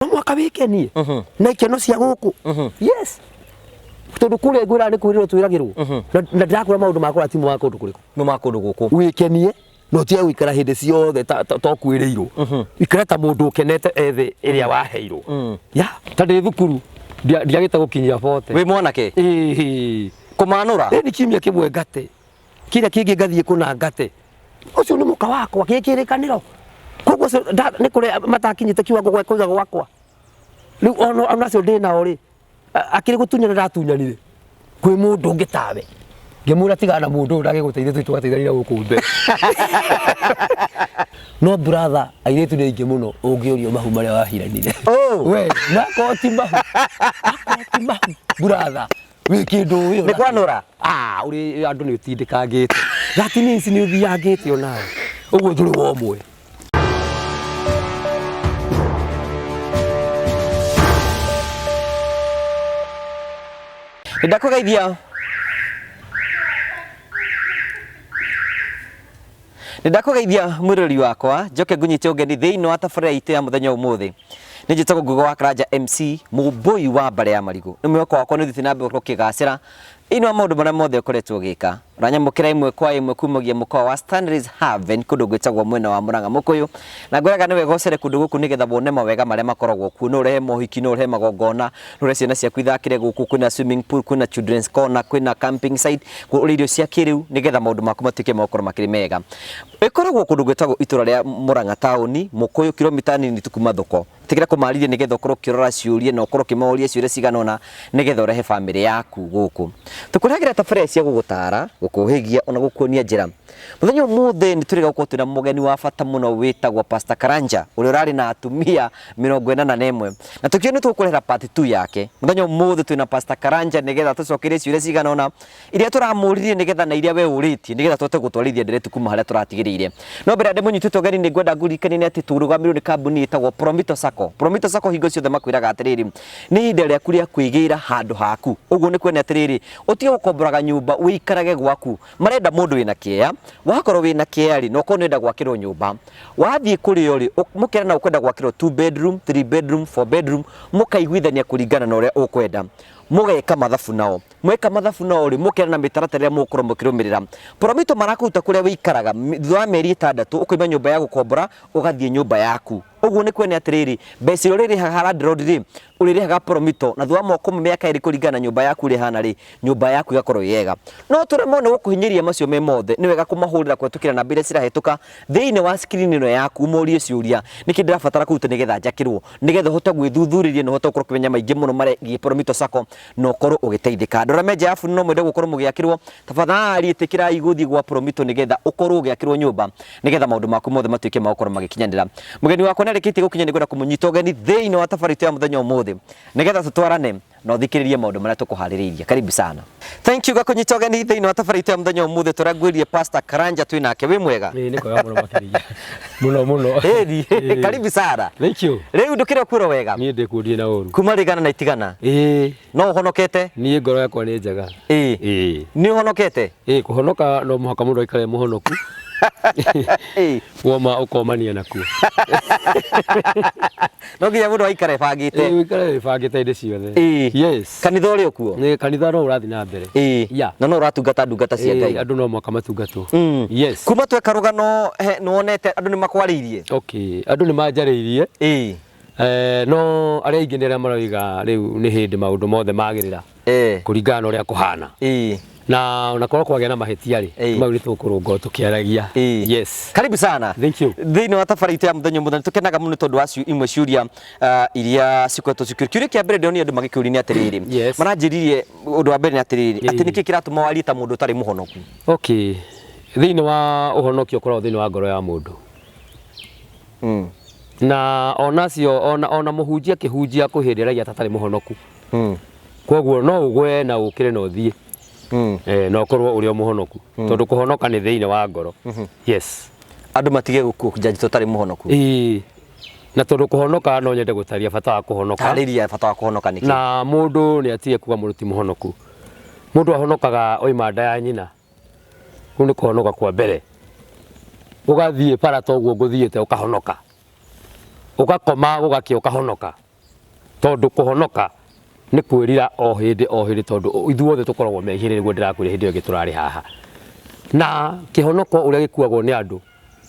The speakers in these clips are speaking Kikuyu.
No mwaka wĩkenie na ikeno cia gũkũ. Yes, tondũ kũrĩa ngwĩraga nĩ kwĩrĩrwo twĩragĩrwo. Na ndĩrakwĩra maũndũ ma kũrĩa ti ma kũndũ kũrĩkũ. No ma kũndũ gũkũ. Wĩkenie na ũtige gũikara hĩndĩ ciothe ta ũkuĩrĩirwo. Ikara ta mũndũ ũkenete ethĩ ĩrĩa waheirwo. Ya ta ndĩ thukuru ndiagĩte gũkinyia 40. Wĩ mwanake? Ĩĩ. Kũmanũra? Ĩni kiumia kĩmwe ngate, kĩrĩa kĩngĩ ngathiĩ kũna ngate. Ũcio nĩ mũka wakwa gĩkĩrĩkanĩro. Koguo ũcio nĩ kũrĩa matakinyĩte kiwango gĩa kũiga gwakwa. Rĩu ona acio ndĩ nao rĩ, akĩrĩ gũtunyana ndatunyanire kwĩ mũndũ ũngĩ tawe. Ngĩmwĩra tigana na mũndũ ũyũ ndangĩgũteithia, tũthiĩ tũgateithania gũkũ mbere. No brother, airĩtu nĩ aingĩ mũno ũngĩũrio mahu marĩa wahiranire. Oh. We, na akorwo ti mahu, akorwo ti mahu, brother, wĩ kĩndũ ũĩ. Nĩ kwanũra? Ah, ũrĩ andũ nĩ ũtindĩkangĩte. That means nĩ ũthiangĩte onawe. Ũguo ndũrĩ wa ũmwe. Nĩndakũgeithia. Nĩndakũgeithia mwĩroreri wakwa, njoke ngũnyite ũgeni thĩinĩ wa tabarĩra itũ ya mũthenya ũmũthĩ. Nĩ njĩtagwo Ngugi wa Karanja MC, mũmbũi wa mbarĩ ya marigũ. Nĩ mwĩhoko wakwa nĩ ũthiĩte na mbere gũkorwo ũkĩgacĩra thĩinĩ wa maũndũ marĩa mothe ũkoretwo ũgĩka. Ũranyamũkĩra ĩmwe kwa ĩmwe kumagia mũkawa wa Stanley's Haven kũndũ gwĩtagwo mwena wa Murang'a Mũkũyũ. Na ngwĩraga nĩ wega ũcere kũndũ gũkũ nĩgetha wone mawega marĩa makoragwo kuo. No ũrehe mohiki, no ũrehe magongona, no ũrehe ciana ciaku ithakĩre gũkũ. Kwĩna swimming pool, kwĩna children's corner, kwĩna camping site, ũrĩe irio cia kĩrĩu nĩgetha maũndũ maku matuĩke ma gũkorwo makĩrĩ mega. Ĩkoragwo kũndũ gwĩtagwo itũra rĩa Murang'a taũni, Mũkũyũ, kilomita nini tu kuma thoko. Tigĩra kũmarĩria nĩgetha ũkorwo ũkĩrora ciũria na ũkorwo ũkĩmoria ciũria cigana ũna nĩgetha ũrehe bamĩrĩ yaku gũkũ. Tũkũrehagĩra tabarĩra cia gũgũtara, gũkũhĩgia ona gũkuonia njĩra. Mũthenya ũmũthĩ nĩ tũrĩga gũkorwo twĩna mũgeni wa bata mũno wĩtagwo Pastor Karanja ũrĩa ũrarĩ na atumia 81 na tũkĩo nĩ tũgũkũrehera part 2 yake. Mũthenya ũmũthĩ twĩna Pastor Karanja nĩgetha tũcokerie ciũria cigana ũna iria tũramũririe nĩgetha na iria we ũrĩtie nĩgetha tũhote gũtwarithia nderetu kuma harĩa tũratigĩrĩire. No mbere ya ndĩmũnyitĩte ũgeni nĩ ngwenda ngũririkanie nĩ atĩ tũrũgamĩrĩirwo nĩ kambuni ĩtagwo Promito Sacco. Promito Sacco hingo ciothe makwĩraga atĩrĩrĩ, nĩ ihinda rĩaku rĩa kwĩgĩra handũ haku. Ũguo nĩ kuonania atĩrĩrĩ, ũtige gũkomboraga nyũmba wĩikarage gwaku. Marenda mũndũ wĩna kĩea, wakorwo wĩna kĩea rĩ, na ũkorwo nĩ ũrenda gwakĩrwo nyũmba, wathiĩ kũrĩ o rĩ, mũkerana ũkwenda gwakĩrwo 2 bedroom, 3 bedroom, 4 bedroom, mũkaiguithania kũringana na ũrĩa ũkwenda. Mũgeka mathabu nao. Mweka mathabu nao rĩ, mũkerana mĩtaratara ĩrĩa mũgũkorwo mũkĩrũmĩrĩra. Promito marakũruta kũrĩa wĩikaraga, thutha wa mĩeri 6 ũkoima nyũmba ya gũkombora ũgathiĩ nyũmba yaku. Ũguo nĩ kuonania atĩrĩrĩ, mbeca iria ũrĩrĩhaga landlord rĩ, ũrĩrĩhaga Promito, na thutha wa mwaka ũmwe mĩaka ĩrĩ kũringana na nyũmba yaku ũrĩa ĩhana rĩ, nyũmba yaku ĩgakorwo ĩ yega. No tũremwo nĩ gũkũhinyĩrĩria macio me mothe, nĩ wega kũmahũrĩra kũhetũkĩra namba iria cirahĩtũka thĩinĩ wa screen ĩno yaku, ũmorie ciũria, nĩkĩ ndĩrabatara kũruta nĩgetha njakĩrwo, nĩgetha ũhote gwĩthuthurĩria na ũhote gũkorwo ũkĩmenya maingĩ mũno megiĩ Promito Sacco na ũkorwo ũgĩteithĩka. Andũ arĩa me nja ya bũrũri no mwende gũkorwo mũgĩakĩrwo, tafadhali ĩtĩkĩrai gũthiĩ gwa Promito nĩgetha ũkorwo ũgĩakĩrwo nyũmba nĩgetha maũndũ maku mothe matuĩke ma gũkorwo magĩkinyanĩra. Mũgeni wakwa nĩ arĩkĩtie gũkinya, nĩ ngwenda kũmũnyita ũgeni thĩinĩ wa tabarĩra itũ ya mũthenya ũmũthĩ nĩgetha tũtwarane na ũthikĩrĩrie maũndũ marĩa tũkũharĩrĩirie. Karibu sana. Thank you gakũnyita ũgeni thĩinĩ wa tabarĩra itũ ya mũthenya ũmũthĩ tũrĩa Pastor Karanja twĩ nake. Wĩ mwega? Ĩĩ, nĩ kwega mũno makĩria. Mũno mũno. Ĩni, Ĩĩ. karibu sana. Thank you. Rĩu ndũkĩrĩ kwĩrwo wega? Niĩ ndĩ kuo ndirĩ na ũru. Kuma rĩgana na itigana? Ĩĩ. No ũhonokete? Niĩ ngoro yakwa nĩ njega. Ĩĩ. Ĩĩ. Nĩ ũhonokete? Ĩĩ, kũhonoka no mũhaka mũndũ aikare mũhonoku. Ĩĩ. Woma ũkomania nakuo. No nginya mũndũ aikare ebangĩte. Ĩĩ, ũikare wĩbangĩte hĩndĩ ciothe. Ĩĩ. Yes. Kanitha ũrĩ o kuo? Nĩ kanitha no ũrathiĩ na mbere. Ĩĩ. Yeah. Na no ũratungata ndungata cia Ĩĩ, Ngai. andũ no mũhaka matungatwo. Yes. Kuma tweka rũgano nĩ wonete andũ nĩ makwarĩirie? Okay, andũ nĩ manjarĩirie. Ĩĩ. No arĩa aingĩ nĩ arĩa maroiga rĩu nĩ hĩndĩ maũndũ mothe magĩrĩra. Ĩĩ. Kũringana na ũrĩa kũhana. Ĩĩ. Na onakorwo kwagĩa na mahĩtia rĩ, Ĩĩ. mau nĩ tũkũrũngwo tũkĩaragia. Ĩĩ. Yes. Karibu sana. Thank you. Thĩinĩ wa tabarĩra itũ ya mũthenya ũmũthĩ nĩ tũkenaga mũno tondũ wa imwe ciũria iria cikoretwo cikĩũrio. Kĩũria kĩa mbere ndĩronire andũ magĩkĩũria nĩ atĩrĩrĩ. Yes. Maranjĩririe ũndũ wa mbere nĩ atĩrĩrĩ, atĩ Ĩĩ. nĩkĩ kĩratũma warie ta mũndũ ũtarĩ mũhonoku? Okay. Thĩinĩ wa ũhonokio ũkoragwo thĩinĩ wa ngoro ya mũndũ. Na onacio ona mũhunjia akĩhunjia kwĩ hĩndĩ aragia ta atarĩ mũhonoku. Koguo no ũgwe na ũkĩre na ũthiĩ. Na ũkorwo ũrĩ o mũhonoku. Tondũ kũhonoka nĩ thĩinĩ wa ngoro. Yes. Andũ matige gũkũnjanji tũtarĩ mũhonoku. Ĩĩ. Na tondũ kũhonoka no nyende gũtaria bata wa kũhonoka. Tarĩria bata wa kũhonoka nĩkĩ? Na mũndũ nĩ atige kuga mũndũ ti mũhonoku. Mũndũ ahonokaga oima nda ya nyina. Kũu nĩ kũhonoka kwa mbere. Ũgathiĩ bara ta ũguo ngũthiĩte ũkahonoka. Ũgakoma gũgakĩa ũkahonoka. Tondũ kũhonoka nĩ kwĩrira o hĩndĩ o hĩndĩ, tondũ ithuothe tũkoragwo mehia-inĩ, nĩguo ndĩrakwĩra hĩndĩ ĩyo ĩngĩ tũrarĩ haha. Na kĩhonoko ũrĩa gĩkuagwo nĩ andũ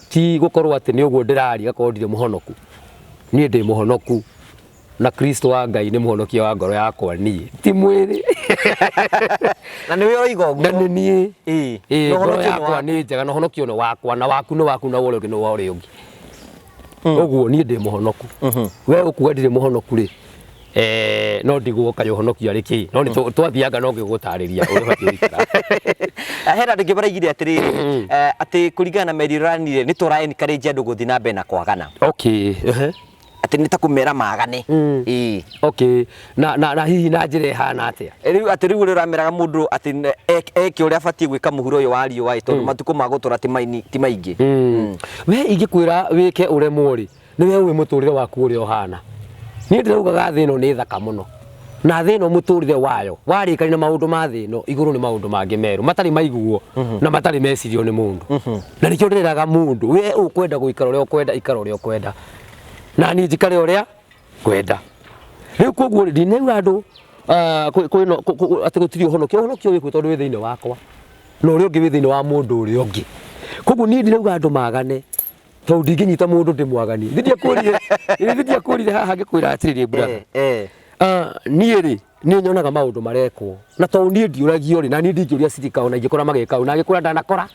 ti gũkorwo atĩ nĩ ũguo ndĩraria ngakorwo ndirĩ mũhonoku. Niĩ ndĩ mũhonoku na Kristo wa Ngai nĩ mũhonokia wa ngoro yakwa niĩ, ti mwĩrĩ. Na nĩwe ũroiga ũguo. Na nĩ niĩ. Ĩĩ. Ĩĩ, Na ngoro ũhonokio nĩ yakwa waku. nĩ njega na ũhonokio nĩ wakwa, na waku nĩ waku, na wa ũrĩa ũngĩ nĩ wa ũrĩa ũngĩ. Ũguo niĩ ndĩ mũhonoku. We ũkuga ndirĩ mũhonoku rĩ, eh, no ndigwo kaĩ ũhonokio arĩ kĩ, no nĩ twathianga no ngĩgũtarĩria ũrĩa ũbatiĩ gũikara. Hena andũ aingĩ maraigire atĩrĩrĩ, atĩ kũringana na mĩario ĩranire nĩ tũra encourage andũ gũthiĩ na mbere na kwagana. Okay, ehe. Atĩ nĩ ta kũmera magane. Ĩĩ. Okay, na hihi na njĩra ĩhana atĩa? Rĩu atĩ rĩu ũrĩa ũrameraga mũndũ atĩ eke ũrĩa abatiĩ gwĩka mũhuro ũyũ wa riũa ĩ, tondũ matukũ ma gũtũra ti maingĩ. We ingĩkwĩra wĩke ũremwo rĩ, nĩ we ũĩ mũtũrĩre waku ũrĩa ũhana. Niĩ ndĩraugaga thĩ ĩno nĩ thaka mũno, na thĩ ĩno mũtũrĩre wayo warĩkania na maũndũ ma thĩ ĩno, igũrũ nĩ maũndũ mangĩ merũ matarĩ maiguo na matarĩ mecirio nĩ mũndũ. Na nĩkĩo ndĩreraga mũndũ, we ũkwenda gũikara ũrĩa ũkwenda, ikara ũrĩa ũkwenda, na niĩ njikare ũrĩa ngwenda. Rĩu koguo rĩ, ndinauga andũ atĩ gũtirĩ ũhonokio. Ũhonokio wĩkuo tondũ wĩ thĩinĩ wakwa na ũrĩa ũngĩ wĩ thĩinĩ wa mũndũ ũrĩa ũngĩ. Koguo niĩ ndirauga andũ magane, tondũ ndingĩnyita mũndũ ndĩmwaganie. Ithuĩ ndiakwĩrire haha ngĩkwĩra atĩrĩrĩ brother. Niĩ rĩ, nĩ nyonaga maũndũ marekwo, na tondũ niĩ ndiũragio rĩ, na niĩ ndingĩũria cirika ona ingĩkora magĩka ũũ, na angĩkora ndanakora,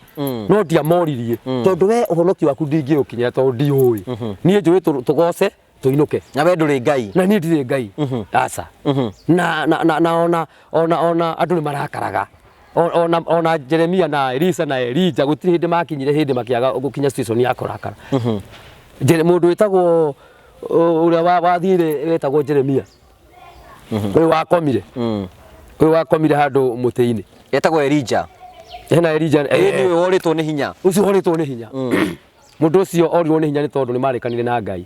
no ndiamoririe, tondũ we ũhonokio waku ndingĩũkinyĩra tondũ ndiũĩ. Niĩ njũĩ tũgoce tũinũke. Na we ndũrĩ Ngai. Na niĩ ndirĩ Ngai. Aca. Na ona andũ nĩ marakaraga. Ona Jeremia na Elisa na Elija gũtirĩ hĩndĩ makinyire hĩndĩ makĩaga gũkinya situation ya kũrakara. Mũndũ wĩtagwo ũrĩa wathire wetagwo Jeremia. Ũyũ wakomire. Ũyũ wakomire handũ mũtĩ-inĩ. Etagwo Elija. Hena Elija. Ĩĩ nĩwe worĩtwo nĩ hinya. Ũcio worĩtwo nĩ hinya. Mũndũ ũcio orirwo nĩ hinya nĩ tondũ nĩ marĩkanire na Ngai.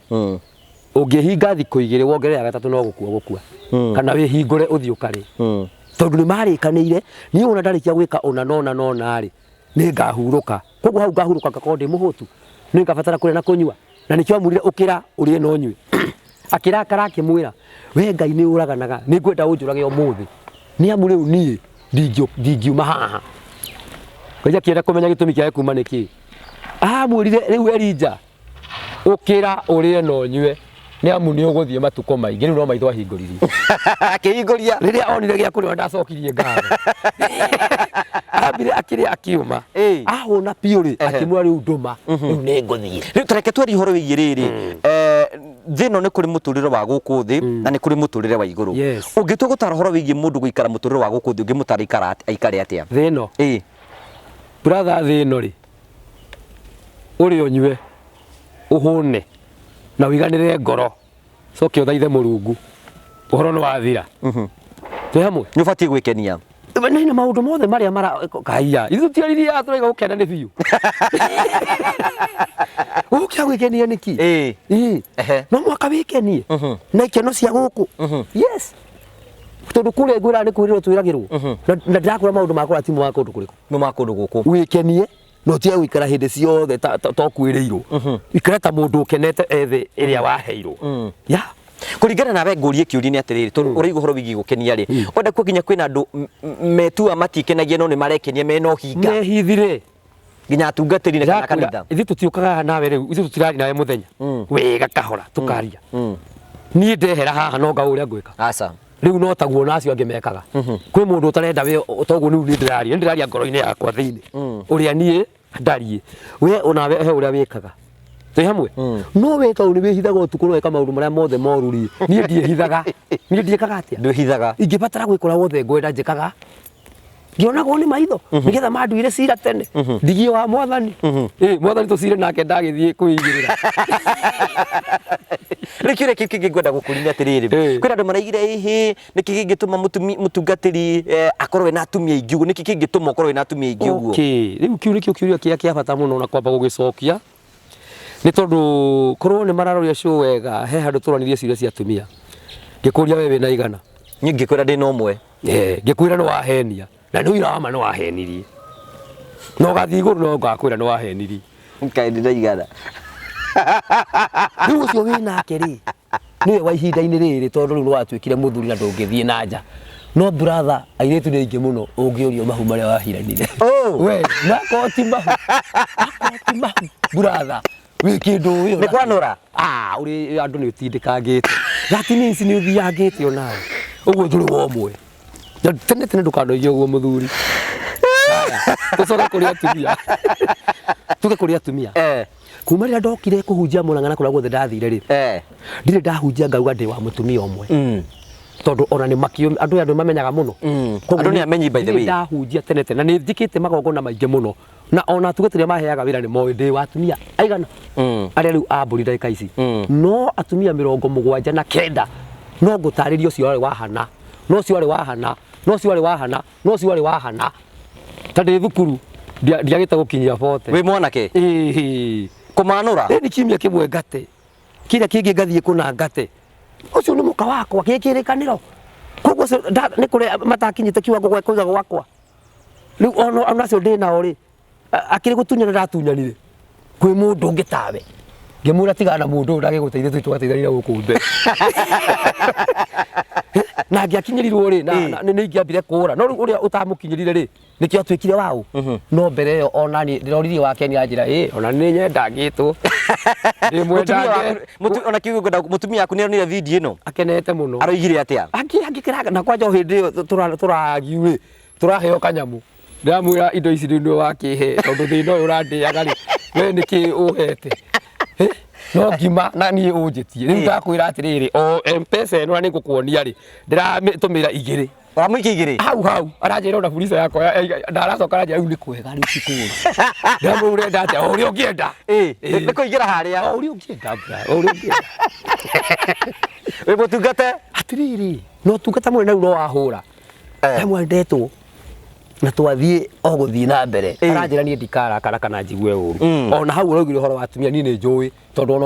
Ũngĩhinga thikũ igĩrĩ wongerere ya gatatũ no gũkua gũkua. Kana wĩhingũre ũthiĩ ũkarĩe. Tondũ nĩ marĩkanĩire, niĩ wona ndarĩkia gwĩka ũna na ũna na ũna rĩ, nĩ ngahurũka. Koguo hau ngahurũka ngakorwo ndĩ mũhũtu. Nĩ ngabatara kũrĩa na kũnyua. Na nĩkĩo amwĩrire ũkĩra ũrĩe na ũnyue. Akĩrakara akĩmwĩra, we Ngai nĩ ũraganaga, nĩ ngwenda ũnjũrage ũmũthĩ. Nĩ amu rĩu niĩ ndingiuma haha. Ngai akĩenda kũmenya gĩtũmi kĩake kuma nĩ kĩĩ. Amwĩrire rĩu Elija, ũkĩra ũrĩe na ũnyue, nĩ amu nĩ ũgũthiĩ matukũ maingĩ. Rĩu no maitho ahingũririe. Akĩhingũria. Rĩrĩa onire gĩa kũrĩa ndacokirie ngatho. Ambire akĩrĩa akiuma. Ahũna biũ rĩ, akĩmwĩra rĩu ndũma, rĩu nĩ ngũthiĩ. Rĩu tareke twarie ũhoro wĩgiĩ rĩrĩ. Thĩ ĩno nĩ kũrĩ mũtũrĩre wa gũkũ thĩ na nĩ kũrĩ mũtũrĩre wa igũrũ. Ũngĩtua gũtara ũhoro wĩgiĩ mũndũ gũikara mũtũrĩre wa gũkũ thĩ, ũngĩmũtara aikare atĩa? Thĩ ĩno? Brother, thĩ ĩno rĩ, ũrĩe ũnyue, ũhũne na ũiganĩre ngoro, coke ũthaithe Mũrungu, ũhoro nĩ wathira. Twĩ hamwe? Nĩ ũbatiĩ gwĩkenia. Nĩ na maũndũ mothe marĩa mara kaiya. Ithuĩ tũtiaririe haha tũraiga gũkena nĩ biũ. Ũgũkĩra gwĩkenia nĩkĩ? Ĩĩ. No mũhaka wĩkenie na ikeno cia gũkũ. Yes. Tondũ kũrĩa ngwĩraga nĩ kwĩrĩrwo twĩragĩrwo. Na ndĩrakwĩra maũndũ ma kũrĩa ti ma kũndũ kũrĩkũ. Nĩ ma kũndũ gũkũ. Wĩkenie na ũtige gũikara hĩndĩ ciothe ta ũkuĩrĩirwo. Ikara ta mũndũ ũkenete ethe ĩrĩa waheirwo. Yeah. Kũringana nawe ngũrie kĩũria nĩ atĩrĩrĩ, tondũ ũraigua ũhoro wĩgiĩ gũkenia rĩ, wenda kuo nginya kwĩna andũ metua matikenagia no nĩ marekenia mena ũhinga. Mehithire. Nginya atungatĩri na kana kanitha. Ithuĩ tũtiũkaga haha nawe rĩu, ithuĩ tũtiraria nawe mũthenya. Wega kahora tũkaria. Niĩ ndehera haha no ngaũĩ ũrĩa ngwĩka. Aca. Rĩu no taguo na acio angĩ mekaga. Kwĩ mũndũ ũtarenda we toguo rĩu niĩ ndĩraria, nĩ ndĩraria ngoro-inĩ yakwa thĩinĩ. Ũrĩa niĩ ndariĩ. We onawe he ũrĩa wĩkaga. Twĩ hamwe? No we tondũ nĩ wĩhithaga ũtukũ na ũgeka maũndũ marĩa mothe moru rĩ, niĩ ndiĩhithaga. Niĩ ndiĩkaga atĩa? Ndwĩhithaga. Ingĩbatara gwĩka ũrĩa wothe ngwenda njĩkaga. Ngĩonagwo nĩ maitho nĩgetha manduire cira tene. Ndigie wa mwathani. Ĩ, mwathani tũcire nake ndagĩthiĩ kwĩigĩrĩra. Rĩu kĩũria kĩu kĩngĩ ngwenda gũkũria nĩ atĩrĩrĩ, kwĩna andũ maraigire ĩhĩ, nĩkĩ kĩngĩtũma mũtungatĩri akorwo ena atumia aingĩ ũguo? Nĩkĩ kĩngĩtũma ũkorwo wĩna atumia aingĩ ũguo? Okay, rĩu kĩu nĩkĩo kĩũria kĩrĩa kĩa bata mũno na kwamba gũgĩcokia, nĩ tondũ korwo nĩ mararoria show wega, he handũ tũranirie ciũria cia atumia. Ngĩkũria we wĩna igana? Niĩ ngĩkwĩra ndĩna ũmwe. Ngĩkwĩra nĩ wahenia, na nĩ ũira wa ma nĩ wahenirie. Na ũgathiĩ igũrũ no ngakwĩra nĩ wahenirie. Kaĩ ndĩna igana. Rĩu ũcio wĩ nake rĩ, Nĩwe wa ihinda-inĩ rĩrĩ tondũ rĩu nĩwatuĩkire mũthuri na ndũngĩthiĩ na nja. No brother, airĩtu nĩ aingĩ mũno ũngĩũrio mahu marĩa wahiranire. Oh. We, makorwo ti mahu. Makorwo ti mahu, brother. Wĩ kĩndũ ũĩ Nĩ kwanũra? Ah, ũrĩ andũ nĩ ũtindĩkangĩte. That means nĩ ũthiangĩte onawe. Ũguo ndũrĩ wa ũmwe. Na tene tene ndũkanoige ũguo mũthuri. Haya, tũcoke kũrĩ atumia. Tuge kũrĩ atumia. Kuma rĩrĩa ndokire kũhunjia Murang'a na kũrĩa guothe ndathire rĩ, ndirĩ ndahunjia ngauga ndĩ wa mũtumia ũmwe. Tondũ ona nĩ makĩũ andũ aya nĩ mamenyaga mũno. Koguo Andũ nĩ amenyi by the ndirĩ way. ndahunjia tene tene na nĩ njĩkĩte magongona maingĩ mũno na ona atungatĩri arĩa maheaga wĩra nĩ moĩ ndĩ wa atumia aigana arĩa rĩu a mbũri ndagĩka ici no atumia 79 no ngũtarĩria ũcio warĩ wa hana no ũcio warĩ wa hana no ũcio warĩ wa hana no ũcio warĩ wa hana ta ndĩ thukuru ndiagĩte gũkinyia 40. Wĩ mwanake? Ĩĩ. Kũmanũra? Ĩni kiumia kĩmwe ngate kĩrĩa kĩngĩ ngathiĩ kũna ngate ũcio nĩ mũka wakwa gĩkĩrĩkanĩro koguo ũcio nĩ kũrĩa matakinyĩte kiwango gwa kũiga gwakwa rĩu ona acio ndĩ nao rĩ akĩrĩ gũtunyana ndatunyanire kwĩ mũndũ ũngĩ tawe ngĩmwĩra tigana na mũndũ ũyũ ndangĩgũteithia tũthiĩ tũgateithania gũkũ mbere na angĩakinyĩrirwo rĩ na nĩ ingĩambire kũra no rĩu ũrĩa ũtamũkinyĩrire rĩ nĩkĩo atuĩkire waũ no mbere ĩyo ona niĩ ndĩroririe wake nĩ anjĩra ĩ ona nĩ nyendangĩtwo Mũtumia ndĩmwendange waku ona kiugo ngwenda mũtumia waku nĩ aronire video ĩno akenete mũno aroigire atĩa? Angĩkĩraga na kwanja o hĩndĩ ĩyo tũragiu rĩ tũraheo kanyamũ ndĩramwĩra indo ici rĩu nĩwe wakĩhe tondũ thĩna ũyũ ũrandĩaga rĩ we nĩkĩ ũhete no ngima na niĩ ũnjĩtie rĩu ndakwĩra atĩrĩrĩ o mpesa ĩno na nĩngũkuonia rĩ ndĩramĩtũmĩra igĩrĩ. Ũramũikia igĩrĩ? Hau hau aranjĩra ona burisa yakwa ndaracoka aranjĩra rĩu nĩ kwega rĩu ti kũũru. Ndĩramwĩra ũrenda atĩa? O ũrĩa ũngĩenda. Nĩ kũingĩra harĩa. O ũrĩa ũngĩenda bra, o ũrĩa ũngĩenda. Wĩ mũtungate? Atĩrĩrĩ, na ũtungata mũnene rĩu no wahũra. Ndamwendetwo na twathiĩ o gũthiĩ na mbere. Aranjĩra niĩ ndikarakara kana njigue ũru. Ona hau ũraugire ũhoro wa atumia niĩ nĩ njũĩ tondũ ona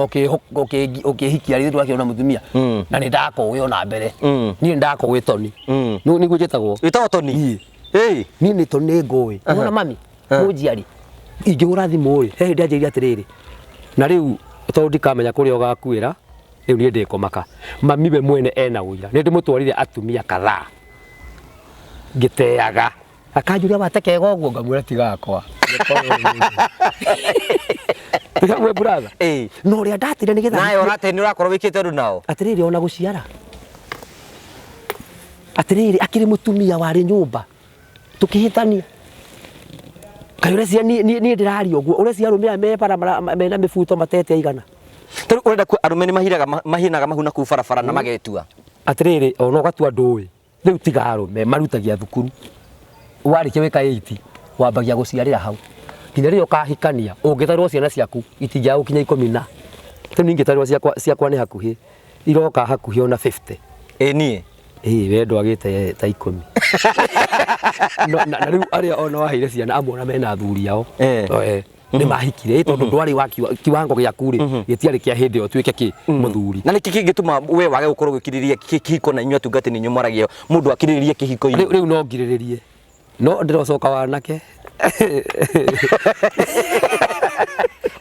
ũkĩhikia rĩ ndwakĩona mũtumia na nĩ ndakũĩ ona mbere. Niĩ nĩ ndakũĩ Toni. Nĩguo njĩtagwo. Wĩtagwo Toni? Niĩ. Ĩĩ. Niĩ nĩ Toni nĩ ngũĩ. Nĩwona mami mũnjiari ingĩhũra thimũ rĩ he hĩndĩ anjĩrire atĩrĩrĩ na rĩu tondũ ndikamenya kũrĩa ũgakuĩra rĩu niĩ ndĩkũmaka. Mami we mwene ena ũira nĩ ndĩmũtwarire atumia kadhaa ngĩteaga akanjũria wate kega ũguo ngamwĩra ti gakwa. Tũkamwe brother. Na ũrĩa ndatire nĩgetha Nawe ũrate nĩ ũrakorwo wĩkĩte ũndũ nao. Atĩrĩrĩ ona gũciara atĩrĩrĩ akĩrĩ mũtumia warĩ nyũmba tũkĩhĩtania kaĩ ũrecia niĩ ndĩraria ũguo ũrecia arũme aya me bara mena mĩbuto matete aigana. Tarĩu ũrenda arũme nĩ mahiraga mahinaga mahu na kũu barabara na magetua. Atĩrĩrĩ ona ũgatua ndũĩ rĩu tiga arũme marutagia thukuru warĩkia gwĩka 8 wambagia gũciarĩra hau nginya rĩrĩa ũkahikania ũngĩtarwo ciana ciaku itingĩaga gũkinya 10 na rĩu niĩ ingĩtarwo ciakwa nĩ hakuhĩ iroka hakuhĩ ona 50. Ĩ niĩ? Ĩĩ we ndwagĩte ta 10. No, na rĩu arĩa ona waheire ciana amwe ona mena athuri ao. Nĩ mahikire ĩ tondũ ndwarĩ wa kiwango gĩaku rĩ gĩtiarĩ kĩa hĩndĩ ĩyo ũtuĩke kĩ mũthuri. Na nĩkĩ kĩngĩtũma we wage gũkorwo ũgĩkirĩrĩria kĩhiko na inyuĩ atungati nĩ inyuĩ mwaragia mũndũ akirĩrĩrie kĩhiko-inĩ? Rĩu no ngirĩrĩrie no ndĩrocoka wanake.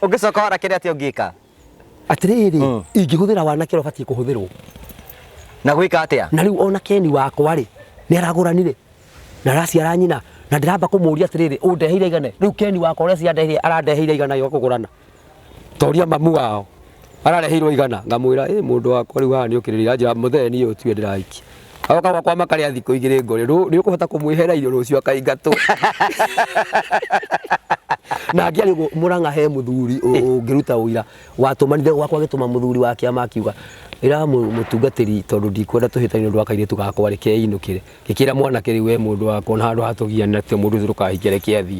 Ũngĩcoka wanake nĩ atĩa ũngĩka? Atĩrĩrĩ ingĩhũthĩra wanake ũrĩa ũbatiĩ kũhũthĩrwo. Na gwĩka atĩa? Na rĩu ona Ken wakwa rĩ nĩ aragũranire na araciara nyina na ndĩramba kũmũria atĩrĩrĩ ũndeheire igana rĩu Ken wakwa ũrĩa ciandeheire arandeheire igana gĩa kũgũrana toria mamu wao arareheirwo igana ngamwĩra ĩ mũndũ wakwa rĩu haha nĩ ũkĩrĩrĩria anjĩra mũthee niĩ ũtue ndĩraikia agoka gwakwa makarĩa thikũ igĩrĩ ngorĩ nĩ ũkũhota kũmwĩhera irio rũciũ akaingatwo. Na angĩarĩ ũguo Mũrang'a he mũthuri ũngĩruta ũira watũmanire gwakwa agĩtũma mũthuri wa kĩama akiuga ĩra mũtungatĩri tondũ ndikwenda tũhĩtanie ũndũ wa kairĩtu gakwa reke einũkĩre ngĩkĩra mwanake rĩu we mũndũ wakwa na handũ ha tũgiane atĩ mũndũ ũcio ndũkahikie reke athiĩ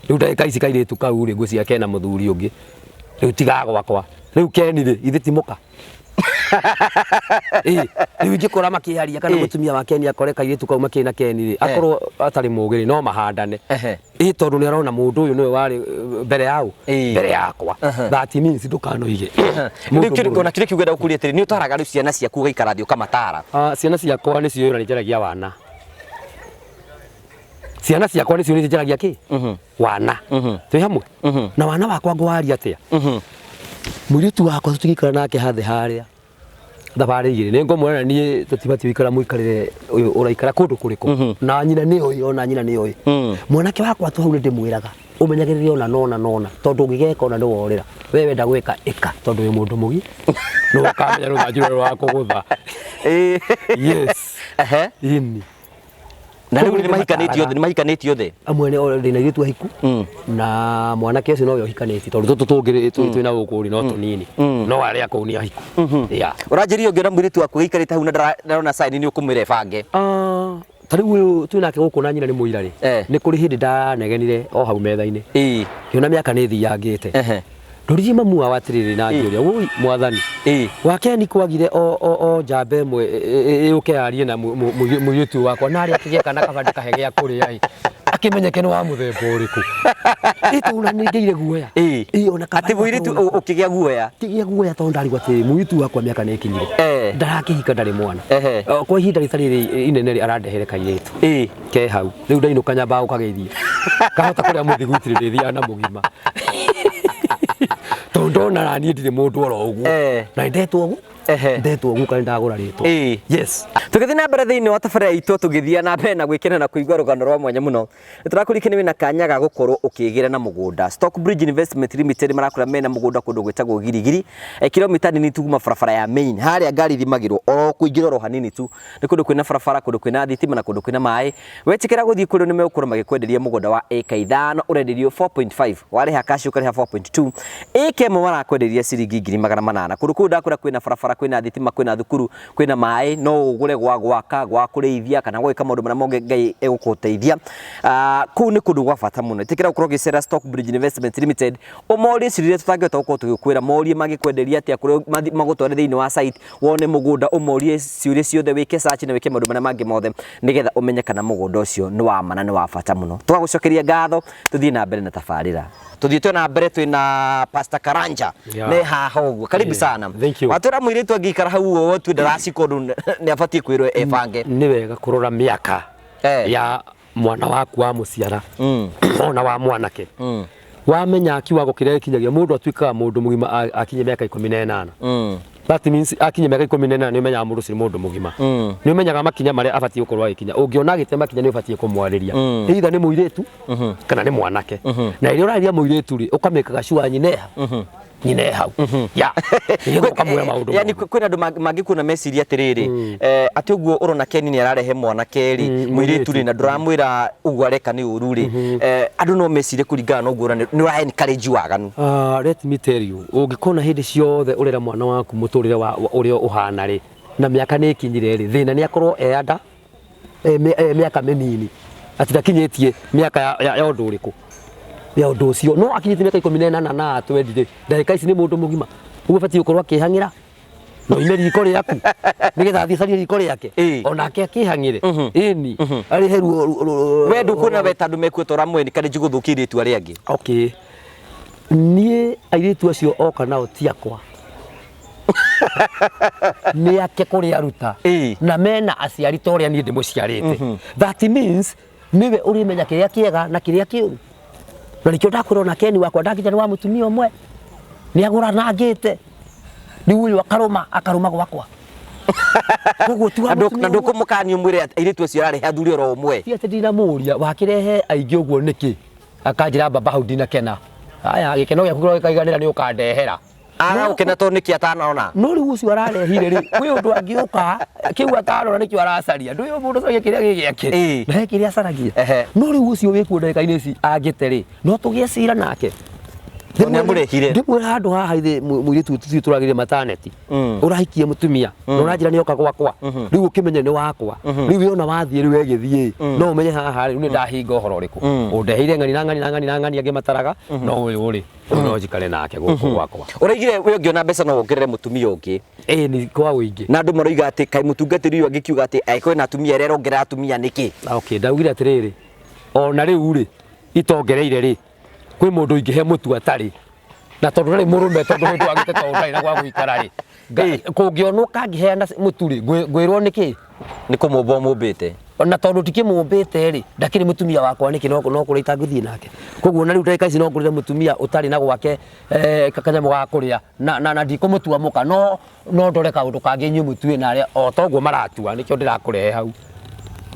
rĩu ndagĩka ici kairĩtu kau rĩ ngwĩciria kena mũthuri ũngĩ rĩu tiga gwakwa rĩu Ken rĩ ithe ti mũka. Ĩ rĩu ingĩkora makĩaria kana mũtumia wa Ken akore kairĩtu kau makĩrĩ na Ken rĩ akorwo atarĩ mũgĩ rĩ no mahandane. Ĩ tondũ nĩ arona mũndũ ũyũ nĩwe warĩ mbere yao mbere yakwa that means ndũkanoige. Rĩu ona kĩrĩa kiugo ndagũkũria atĩrĩ nĩ ũtaraga rĩu ciana ciaku ũgaikara thĩ ũkamatara? Ciana ciakwa nĩcio wĩra njaragia wana. Ciana ciakwa nĩcio nĩ njaragia kĩ? Wana. Twĩ hamwe? Na wana wakwa ngwaria atĩa? Mũirĩtu wakwa tũtingĩikara nake hathĩ harĩa. Thabarĩ igĩrĩ nĩ ngũmwĩra, na niĩ tũtibatiĩ gũikara mũikarĩre ũyũ ũraikara kũndũ kũrĩkũ, na nyina nĩ oĩ, ona nyina nĩ oĩ. Mwanake wakwa tu hau nĩ ndĩmwĩraga ũmenyagĩrĩre ona nona nona, tondũ ũngĩgeka ona nĩ worĩra we wenda gwĩka ĩka, tondũ wĩ mũndũ mũgi nĩ ũkamenya rũthanju rũrĩa rwa kũgũtha. Yes. Ini. Na rĩu nĩ mahikanĩtie othe, nĩ mahikanĩtie othe? Amwe nĩ ndĩ na airĩtu ahiku, na mwanake ũcio nowe ũhikanĩtie, tondũ tũtũ tũngĩ twĩ na gũkũ rĩ no tũnini, no arĩa kũu nĩ ahiku, yeah. Ũranjĩria ũngĩona mũirĩtu waku gĩikarĩte hau na ndarona sign, nĩ ũkũmwĩra ĩbange? Ah, ta rĩu ũyũ twĩ nake gũkũ na nyina nĩ mũira rĩ, nĩ kũrĩ hĩndĩ ndanegenire o hau metha-inĩ, ngĩona mĩaka nĩ ĩthiangĩte. Ndoririe mamu wao atĩrĩrĩ na ngĩũria, wũi mwathani wakeni kwagire o njamba ĩmwe yũke yarie na mũirĩtu wakwa na arĩa akĩgĩa kana kaba ndĩkahe gĩa kũrĩa ĩ, akĩmenyeke nĩ wa mũthemba ũrĩkũ. Ĩtũra nĩ ngĩire guoya. Ĩ, ona kaba Atĩ mũirĩtu ũkĩgĩa guoya? Kĩgĩa guoya tondũ ndarigwo atĩrĩrĩ, mũirĩtu wakwa mĩaka nĩ ĩkinyire, ndarakĩhika, ndarĩ mwana. O, kwa ihinda rĩtarĩ inene rĩ, arandehere kairĩtu ke hau. Rĩu ndainũka nyambaga gũkageithia kahota kũrĩa mũthiguitire ndĩthiaga na mũgima, tondũ ndona na niĩ ndirĩ mũndũ oro ũguo. Na ndetwo ũguo, ndetwo ũguo kana ndagũra rĩtwa. Yes. Tũgĩthiĩ na mbere thĩinĩ wa tabarĩra itũ, tũgĩthiĩ na mbere na gwĩkena na kũigua rũgano rwa mwanya mũno, nĩ tũrakũririkania wĩna kanya ga gũkorwo ũkĩgĩra na mũgũnda. Stockbridge Investment Limited marakwĩra mena mũgũnda kũndũ gwĩtagwo Girigiri, kilomita nini tu kuma barabara ya main harĩa ngari ithimagĩrwo, oro kũingĩra oro hanini tu. Nĩ kũndũ kwĩna barabara, kũndũ kwĩna thitima na kũndũ kwĩna maĩ. Wetĩkĩra gũthiĩ kũrĩ nĩ megũkorwo magĩkwenderia mũgũnda wa ĩka 5, ũrenderio 4.5, warĩha cash ũkarĩha 4.2. Ĩka ĩmwe marakwenderia ciringi 800,000. Kũndũ kũu ndakwĩra kwĩna barabara, kwĩna thitima, kwĩna thukuru, kwĩna maĩ, no ũgũre gwa gwaka, gwa kũrĩithia kana gwĩka maũndũ marĩa mothe Ngai egũkũteithia. Kũu nĩ kũndũ gwa bata mũno. Ĩtĩkĩra gũkorwo ũgĩcera Stockbridge Investment Limited, ũmorie ciũria iria tũtangĩhota gũkorwo tũgĩkwĩra, morie mangĩkwenderia atĩa, kũrĩa magũtware thĩinĩ wa site, wone mũgũnda, ũmorie ciũria ciothe, wĩke search na wĩke maũndũ marĩa mangĩ mothe nĩgetha ũmenye kana mũgũnda ũcio nĩ wa ma na nĩ wa bata mũno. Tũgagũcokeria ngatho, tũthiĩ na mbere na tabarĩra. Tũthiĩte na mbere twĩna Pastor Karanja. Ne haha ũguo, karibu sana. Thank you. Watwĩra mũirĩtu angĩikara hau ũguo tue ndaracika ũndũ, nĩ abatiĩ kwĩrwo ebange. Nĩ wega kũrora mĩaka ya mwana waku wa mũciara ona wa mwanake. Wamenya kiwango kĩrĩa gĩkinyagia mũndũ atuĩkaga mũndũ mũgima, akinye mĩaka 18. That means akinye mĩaka 18 nĩ ũmenyaga mũndũ ũcio nĩ mũndũ mũgima. Nĩ ũmenyaga makinya marĩa abatiĩ gũkorwo agĩkinya. Ũngĩona agĩte makinya, nĩ ũbatiĩ kũmwarĩria, either nĩ mũirĩtu kana nĩ mwanake. Na rĩrĩa ũrarĩria mũirĩtu rĩ, ũkamĩkaga sure nyina e hau ya nĩgetha ũkamwĩra maũndũ Yani mothe. Kwĩna andũ mangĩkuona meciria atĩrĩrĩ, atĩ ũguo ũrona Ken nĩ ararehe mwanake rĩ, mũirĩtu rĩ, na ndũramwĩra ũguo areka nĩ ũru rĩ, andũ no mecirie kũringana na ũguo ũrona nĩ ũra encourage waganu. Let me tell you, ũngĩkona hĩndĩ ciothe ũrera mwana waku mũtũrĩre wa ũrĩa ũhana rĩ, na mĩaka nĩ ĩkinyire rĩ, thĩna nĩ akorwo e anda e mĩaka mĩnini, atĩ ndakinyĩtie mĩaka ya ũndũ ũrĩkũ ya ũndũ ũcio, no akinyĩtie mĩaka 18 na twendi rĩ, ndagĩka ici nĩ mũndũ mũgima. Ũguo ũbatiĩ gũkorwo akĩhang'ĩra no ime riko rĩaku nĩgetha athiĩ acarie riko rĩake, onake akĩhang'ĩre, ĩni arĩhe ruo We ndũkuona we ta andũ mekuo ũramũ encourage gũthũkia airĩtu arĩa angĩ? Okay, niĩ airĩtu acio oka nao ti akwa, nĩ ake kũrĩa aruta, na mena aciari ta ũrĩa niĩ ndĩmũciarĩte. That means nĩwe ũrĩmenya kĩrĩa kĩega na kĩrĩa kĩũru, na nĩkĩo ndakwĩra ona Ken wakwa ndakinya nĩ wa mũtumia ũmwe, nĩ agũranangĩte, rĩu ũyũ akarũma akarũma gwakwa, koguo ti wa Na mũtumia na ũmwe. Ndũkũmũkania ũmwĩre atĩ airĩtu acio ararehe athuri oro ũmwe? Ti atĩ ndinamũria, wakĩrehe aingĩ ũguo nĩkĩ? Akanjĩra, baba, hau ndinakena. Aya, gĩkeno gĩaku kĩrĩa gĩkaiganĩra nĩ ũkandehera. Aga gũkena tondũ nĩkĩ atanona? No rĩu ũcio ararehire rĩ, kwĩ ũndũ angĩũka kĩu atarora, nĩkĩo aracaria. Ndũĩ mũndũ ũcaragia kĩrĩa gĩ gĩake, na he kĩrĩa acaragia. No rĩu ũcio wĩkuo ndagĩka-inĩ ici angĩte rĩ, no tũgĩe cira nake. Tondũ nĩamũrehire. Ndĩmwĩra handũ haha ithe mũirĩtu tũthiĩ tũragĩrire mataneti, ũrahikie mũtumia na ũranjĩra nĩoka gwakwa, rĩu ũkĩmenye nĩ wakwa. Rĩu we ona wathiĩ rĩu egĩthiĩ, no ũmenye haha rĩ, rĩu nĩ ndahinga ũhoro ũrĩkũ ũndeheire ng'ani na ng'ani na ng'ani na ng'ani angĩ mataraga, no ũyũ rĩ, ũyũ no njikare nake gũkũ gwakwa. Ũraigire we ũngĩona mbeca no wongerere mũtumia ũngĩ. Ĩĩ, nĩ kwa ũingĩ. Na andũ maroiga atĩ kaĩ mũtungatĩri ũyũ angĩkiuga atĩ angĩkorwo ena atumia erĩ arongerera atumia nĩkĩ? Okay, ndaugire atĩrĩrĩ, ona rĩu rĩ itongereire rĩ, kwĩ mũndũ ingĩhe mũtu atarĩ na tondũ ndarĩ mũrũme, tondũ mũndũ agĩte, tondũ ndarĩ na gwa gũikara rĩ, kũngĩonwo kangĩheana mũtu rĩ, ngwĩrwo nĩkĩ? Nĩ kũmũmba ũmũmbĩte. Na tondũ ndikĩmũmbĩte rĩ, ndakĩrĩ mũtumia wakwa nĩkĩ? No kũrĩa itangĩthiĩ nake. Koguo na rĩu ndagĩka ici no ngũrĩre mũtumia ũtarĩ na gwake kanyamũ ga kũrĩa na ndikũmũtua mũka, no ndore kaũndũ kangĩ inyuĩ mũtue na arĩa o toguo maratua. Nĩkĩo ndĩrakũrehe hau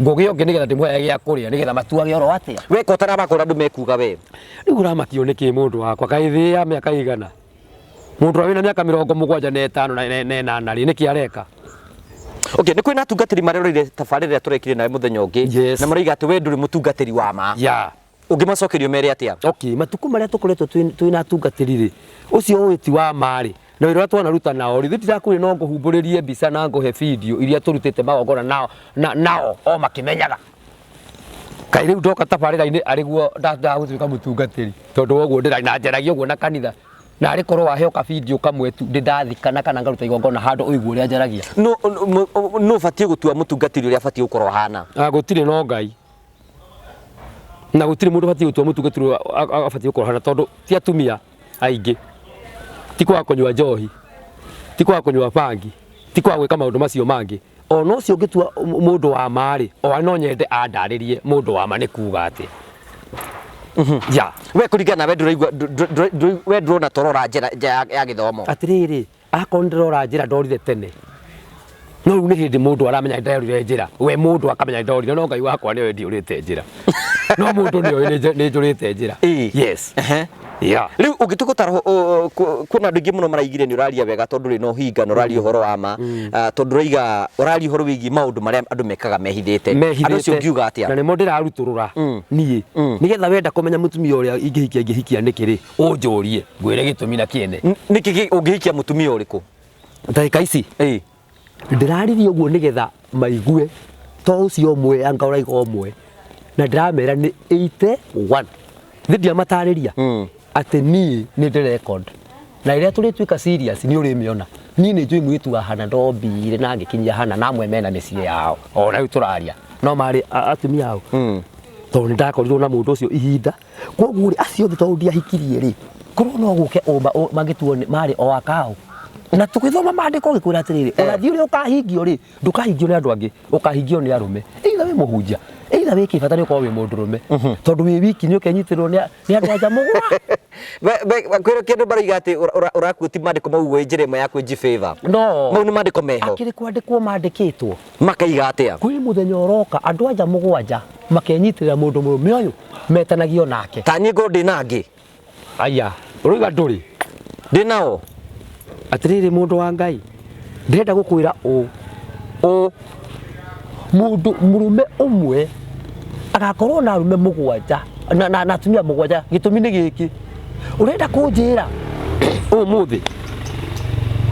ngũgĩ ũngĩ nĩgetha ndĩmũhe gĩa kũrĩa, nĩgetha matuage oro atĩa. Weka ũtaramakũra andũ mekuga we. Rĩu ũramakio nĩkĩ, mũndũ wakwa? Kaĩ thĩ ya mĩaka igana, mũndũ ũrĩa wĩna mĩaka 75 na 8 rĩ, nĩkĩ areka? Okay, nĩ kwĩna atungatĩri mareroreire tabarĩra ĩrĩa tũrekire nawe mũthenya ũngĩ na marauga atĩ we ndũrĩ mũtungatĩri wa ma. Ũngĩmacokerio mere atĩa? Okay, matukũ marĩa tũkoretwo twĩna atungatĩri rĩ, ũcio ũĩ ti wa ma rĩ, na wĩra ũrĩa twanaruta nao rĩ, ndirakwĩra no ngũhumbũrĩrie mbica na ngũhe video iria tũrutĩte magongona nao, nao o makĩmenyaga. Kaĩ rĩu ndoka tabarĩra-inĩ arĩguo ndagũtuĩka mũtungatĩri, tondũ wa ũguo ndĩra na njaragia ũguo na kanitha, na arĩ korwo waheo ka video kamwe tu ndĩ ndathikana kana ngaruta igongona handũ ũigue ũrĩa njaragia. No ũbatiĩ gũtua mũtungatĩri ũrĩa abatiĩ gũkorwo ahana? Ah, gũtirĩ, no Ngai, na gũtirĩ mũndũ ũbatiĩ gũtua mũtungatĩri ũrĩa abatiĩ gũkorwo ahana, tondũ ti atumia aingĩ, ti kwaga kũnyua njohi, ti kwaga kũnyua bangi, ti kwaga gwĩka maũndũ macio mangĩ. Ona ũcio ũngĩtua mũndũ wa ma rĩ, o no nyende andarĩrie mũndũ wa ma nĩ kuga atĩa ya. We kũringana nawe ndũraigua we ndũrona torora njĩra ya gĩthomo? Atĩrĩrĩ, akorwo ndĩrora njĩra ndorire tene, no rĩu nĩ hĩndĩ mũndũ aramenya ndorire njĩra. We mũndũ akamenya ndorire, no Ngai wakwa nĩoĩ ndiũrĩte njĩra, no mũndũ nĩoĩ nĩ njũrĩte njĩra. Yes. Yeah. Rĩu ũngĩtua gũtarwo, kwĩna andũ aingĩ mũno maraigire nĩ ũraria wega tondũ ndũrĩ na ũhinga na ũraria ũhoro wa ma. Ah, tondũ ũraiga ũraria ũhoro wĩgiĩ maũndũ marĩa andũ mekaga mehithĩte. Andũ acio ũngiuga atĩa? Na nĩmo ndĩrarutũrũra niĩ, nĩgetha wenda kũmenya mũtumia ũrĩa ingĩhikia nĩkĩ rĩ, ũnjũrie ngwĩre gĩtũmi na kĩene. Nĩkĩ ũngĩhikia mũtumia ũrĩkũ? Ndagĩka ici ndĩraririe ũguo nĩgetha maigue to ũcio ũmwe anga ũraiga ũmwe, na ndĩramera nĩ 81 thĩ ndiamatarĩria atĩ niĩ nĩ ndĩ record, na rĩrĩa tũrĩtuĩka serious nĩ ũrĩmĩona. Niĩ nĩ njũĩ mũirĩtu wa hana ndombire na ngĩkinyia hana, na amwe mena mĩciĩ yao ona rĩu tũraria no marĩ atumia ao, tondũ nĩ ndakorirwo na mũndũ ũcio ihinda. Koguo rĩ, acio othe tondũ ndiahikirie rĩ, korwo no gũke ũma mangĩtuo marĩ o akao, na tũgĩthoma maandĩko gĩkwĩra atĩrĩrĩ, ũrathi ũrĩa ũkahingio rĩ, ndũkahingio nĩ andũ angĩ, ũkahingio nĩ arũme. Either wĩ mũhunjia, either wĩ kĩbata, nĩ ũkorwo wĩ mũndũrũme, tondũ wĩ wiki nĩ ũkenyitĩrĩrwo nĩ andũ anja mũgwa. Kwĩrĩ kĩndũ marauga atĩ ũraquote maandĩko mau wĩ njĩra ĩmwe ya kwĩnji favor. No. Mau nĩ maandĩko meho? Akĩrĩ kwandĩkwo mandĩkĩtwo. Makaiga atĩa? Kwĩ mũthenya ũroka andũ anja 7 makenyitĩrĩra mũndũ mũrũme ũyũ metanagio nake. Ta niĩ ngorwo ndĩ na angĩ? Aya, ũroiga ndũrĩ? Ndĩ nao. Atĩrĩrĩ, mũndũ wa Ngai, ndĩrenda gũkwĩra ũũ, mũndũ mũrũme ũmwe agakorwo na arũme 7 na atumia 7. Gĩtũmi nĩ gĩkĩ ũrenda kũnjĩra ũmũthĩ,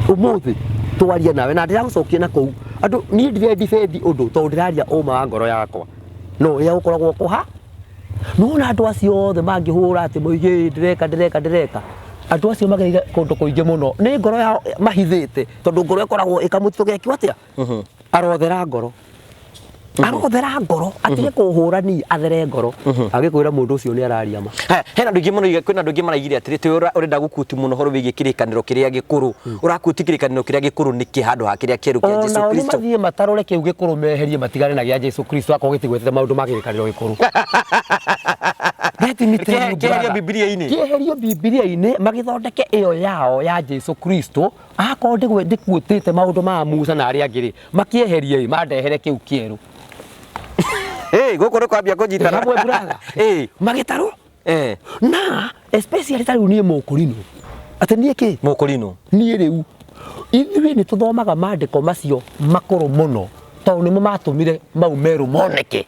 ũmũthĩ twaria nawe na ndĩragũcokia na kũu andũ. Niĩ ndirendi ũndũ tondũ ndĩraria ũma wa ngoro yakwa, no ũrĩa gũkoragwo kũha nona andũ acio othe mangĩhũra atĩ moige "Ĩ, ndĩreka ndĩreka ndĩreka," andũ acio magereire kũndũ kũingĩ mũno, nĩ ngoro yao mahithĩte, tondũ ngoro ĩkoragwo ĩkamũtito gekio atĩa, arothera ngoro, arothera ngoro, atige kũhũra niĩ, athere ngoro agĩkwĩra mũndũ ũcio nĩ araria ma. Haya, hena andũ aingĩ mũno, kwĩna andũ aingĩ maraigire atĩrĩ tĩ ũrenda gũquote mũno ũhoro wĩgiĩ kĩrĩkanĩro kĩrĩa gĩkũrũ. Ũraquote kĩrĩkanĩro kĩrĩa gĩkũrũ nĩkĩ handũ ha kĩrĩa kĩerũ kĩa Jesu Onao nĩ Kristo? Mathiĩ matarũre kĩu gĩkũrũ, meherie, matigane na gĩa Jesu Kristo akorwo gĩtigwetete maũndũ ma kĩrĩkanĩro gĩkũrũ. Let me tell you, Kĩeherio brother. Bibilia-inĩ. Kĩeherio Bibilia-inĩ, magĩthondeke ĩyo yao ya Jesu Kristo. Akorwo ndĩkuĩtĩte maũndũ ma Musa na arĩa angĩ rĩ, makĩeherie ĩ, mandehere kĩu kĩerũ. Hey, gũkũ nĩ kwambia kũnyitana. Hamwe, brother. Magĩtarwo na especially ta rĩu niĩ mũkũrinũ, atĩ niĩ kĩ Mũkũrinũ. Niĩ rĩu ithuĩ nĩ tũthomaga maandĩko macio makũrũ mũno, tondũ nĩmo matũmire mau merũ moneke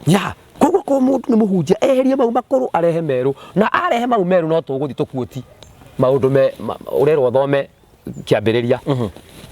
ya. Koguo korwo mũndũ nĩ mũhunjia, eherie mau makũrũ, arehe merũ, na arehe mau merũ no tũgũthiĩ tũquote maũndũ me ũrerwo ũthome kĩambĩrĩria,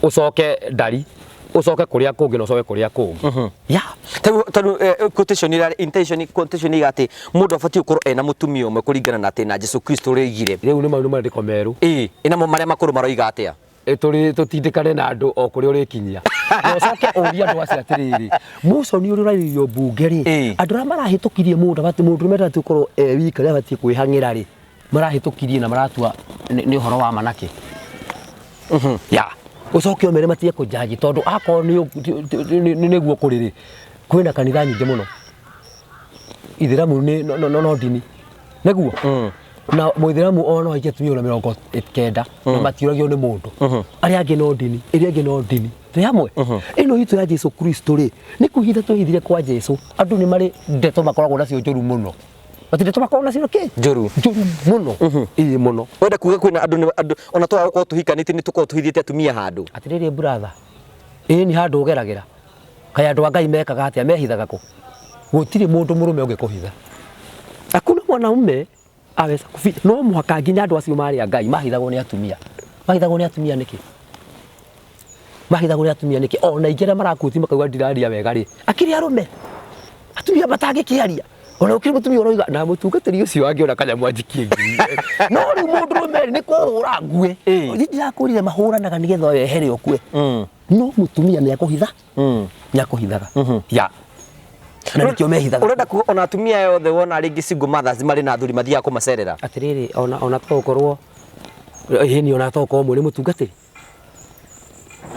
ũcoke ndari, ũcoke kũrĩa kũngĩ, na ũcoke kũrĩa kũngĩ ya. Tondũ quotation ĩrĩa intention quotation ĩiga atĩ mũndũ abatiĩ gũkorwo ena mũtumia ũmwe kũringana na atĩ na Jesu Kristo ũrĩa oigire. Rĩu nĩ mau nĩ maandĩko merũ. Ĩĩ, ĩnamo marĩa makũrũ maroiga atĩa? Tũrĩ tũtindĩkane na andũ o kũrĩa ũrĩkinyia, na ũcoke ũrie andũ acio atĩrĩrĩ, mũconi ũrĩa ũrarĩrio mbunge rĩ, andũ arĩa marahĩtũkirie mũndũ abatiĩ, mũndũ ũrĩa abatiĩ gũkorwo e wika, ũrĩa abatiĩ kwĩhang'ĩra rĩ, marahĩtũkirie na maratua nĩ ũhoro wa manake ya. Ũcoke ũmere matige kũnjanji, tondũ akorwo nĩ nĩguo kũrĩ rĩ, Kwĩna kanitha nyingĩ mũno. Ithĩramu nĩ no, no, no ndini. Nĩguo? Na mũithĩramu ona no aikie atumia ona 90 na matiũragio nĩ mũndũ. Arĩa angĩ no ndini, ĩrĩa ĩngĩ no ndini. Twĩ hamwe? Ĩno itũ ya Jesu Kristo rĩ, nĩ kwĩhitha twĩhithire kwa Jesu. Andũ nĩ marĩ ndeto makoragwo nacio njũru mũno. Mati ndeto makoragwo nacio kĩ? Njũru. Njũru mũno. Ĩĩ mũno. Wenda kuga kwĩna andũ andũ ona twaga gũkorwo tũhikanĩtie nĩ tũkoragwo tũhithĩte atumia handũ. Atĩrĩrĩ brother, ĩĩ nĩ handũ ũgeragĩra. Kaĩ andũ a Ngai mekaga atĩa? Mehithaga kũ? Gũtirĩ mũndũ mũrũme ũngĩkũhitha. Hakuna mwanaume aweza kuficha. No mũhaka nginya andũ acio marĩ a Ngai mahithagwo nĩ atumia. Mahithagwo nĩ atumia nĩkĩ? Mahithagwo nĩ atumia nĩkĩ? Ona aingĩ arĩa marakuti makauga ndiraria wega rĩ, akĩrĩ arũme. Atumia matangĩkĩaria. Ona gũkĩrĩ mũtumia ũroiga na mũtungatĩri ũcio angĩona kanyamũ anjikie ngiri. No rĩu mũndũrũme rĩ, nĩ kũhũra ngue. Niĩ ndĩrakwĩrire mahũranaga nĩgetha wehere ũkue. No mũtumia nĩ akũhitha. Nĩ akũhithaga. Ya. Na nĩkĩo mehithaga. Ũrenda kuga ona atumia aya othe wona rĩngĩ single mothers marĩ na athuri mathiaga kũmacerera? Atĩrĩrĩ, ona to ũkorwo ĩni ona to ũkorwo ũmwe nĩ mũtungatĩri.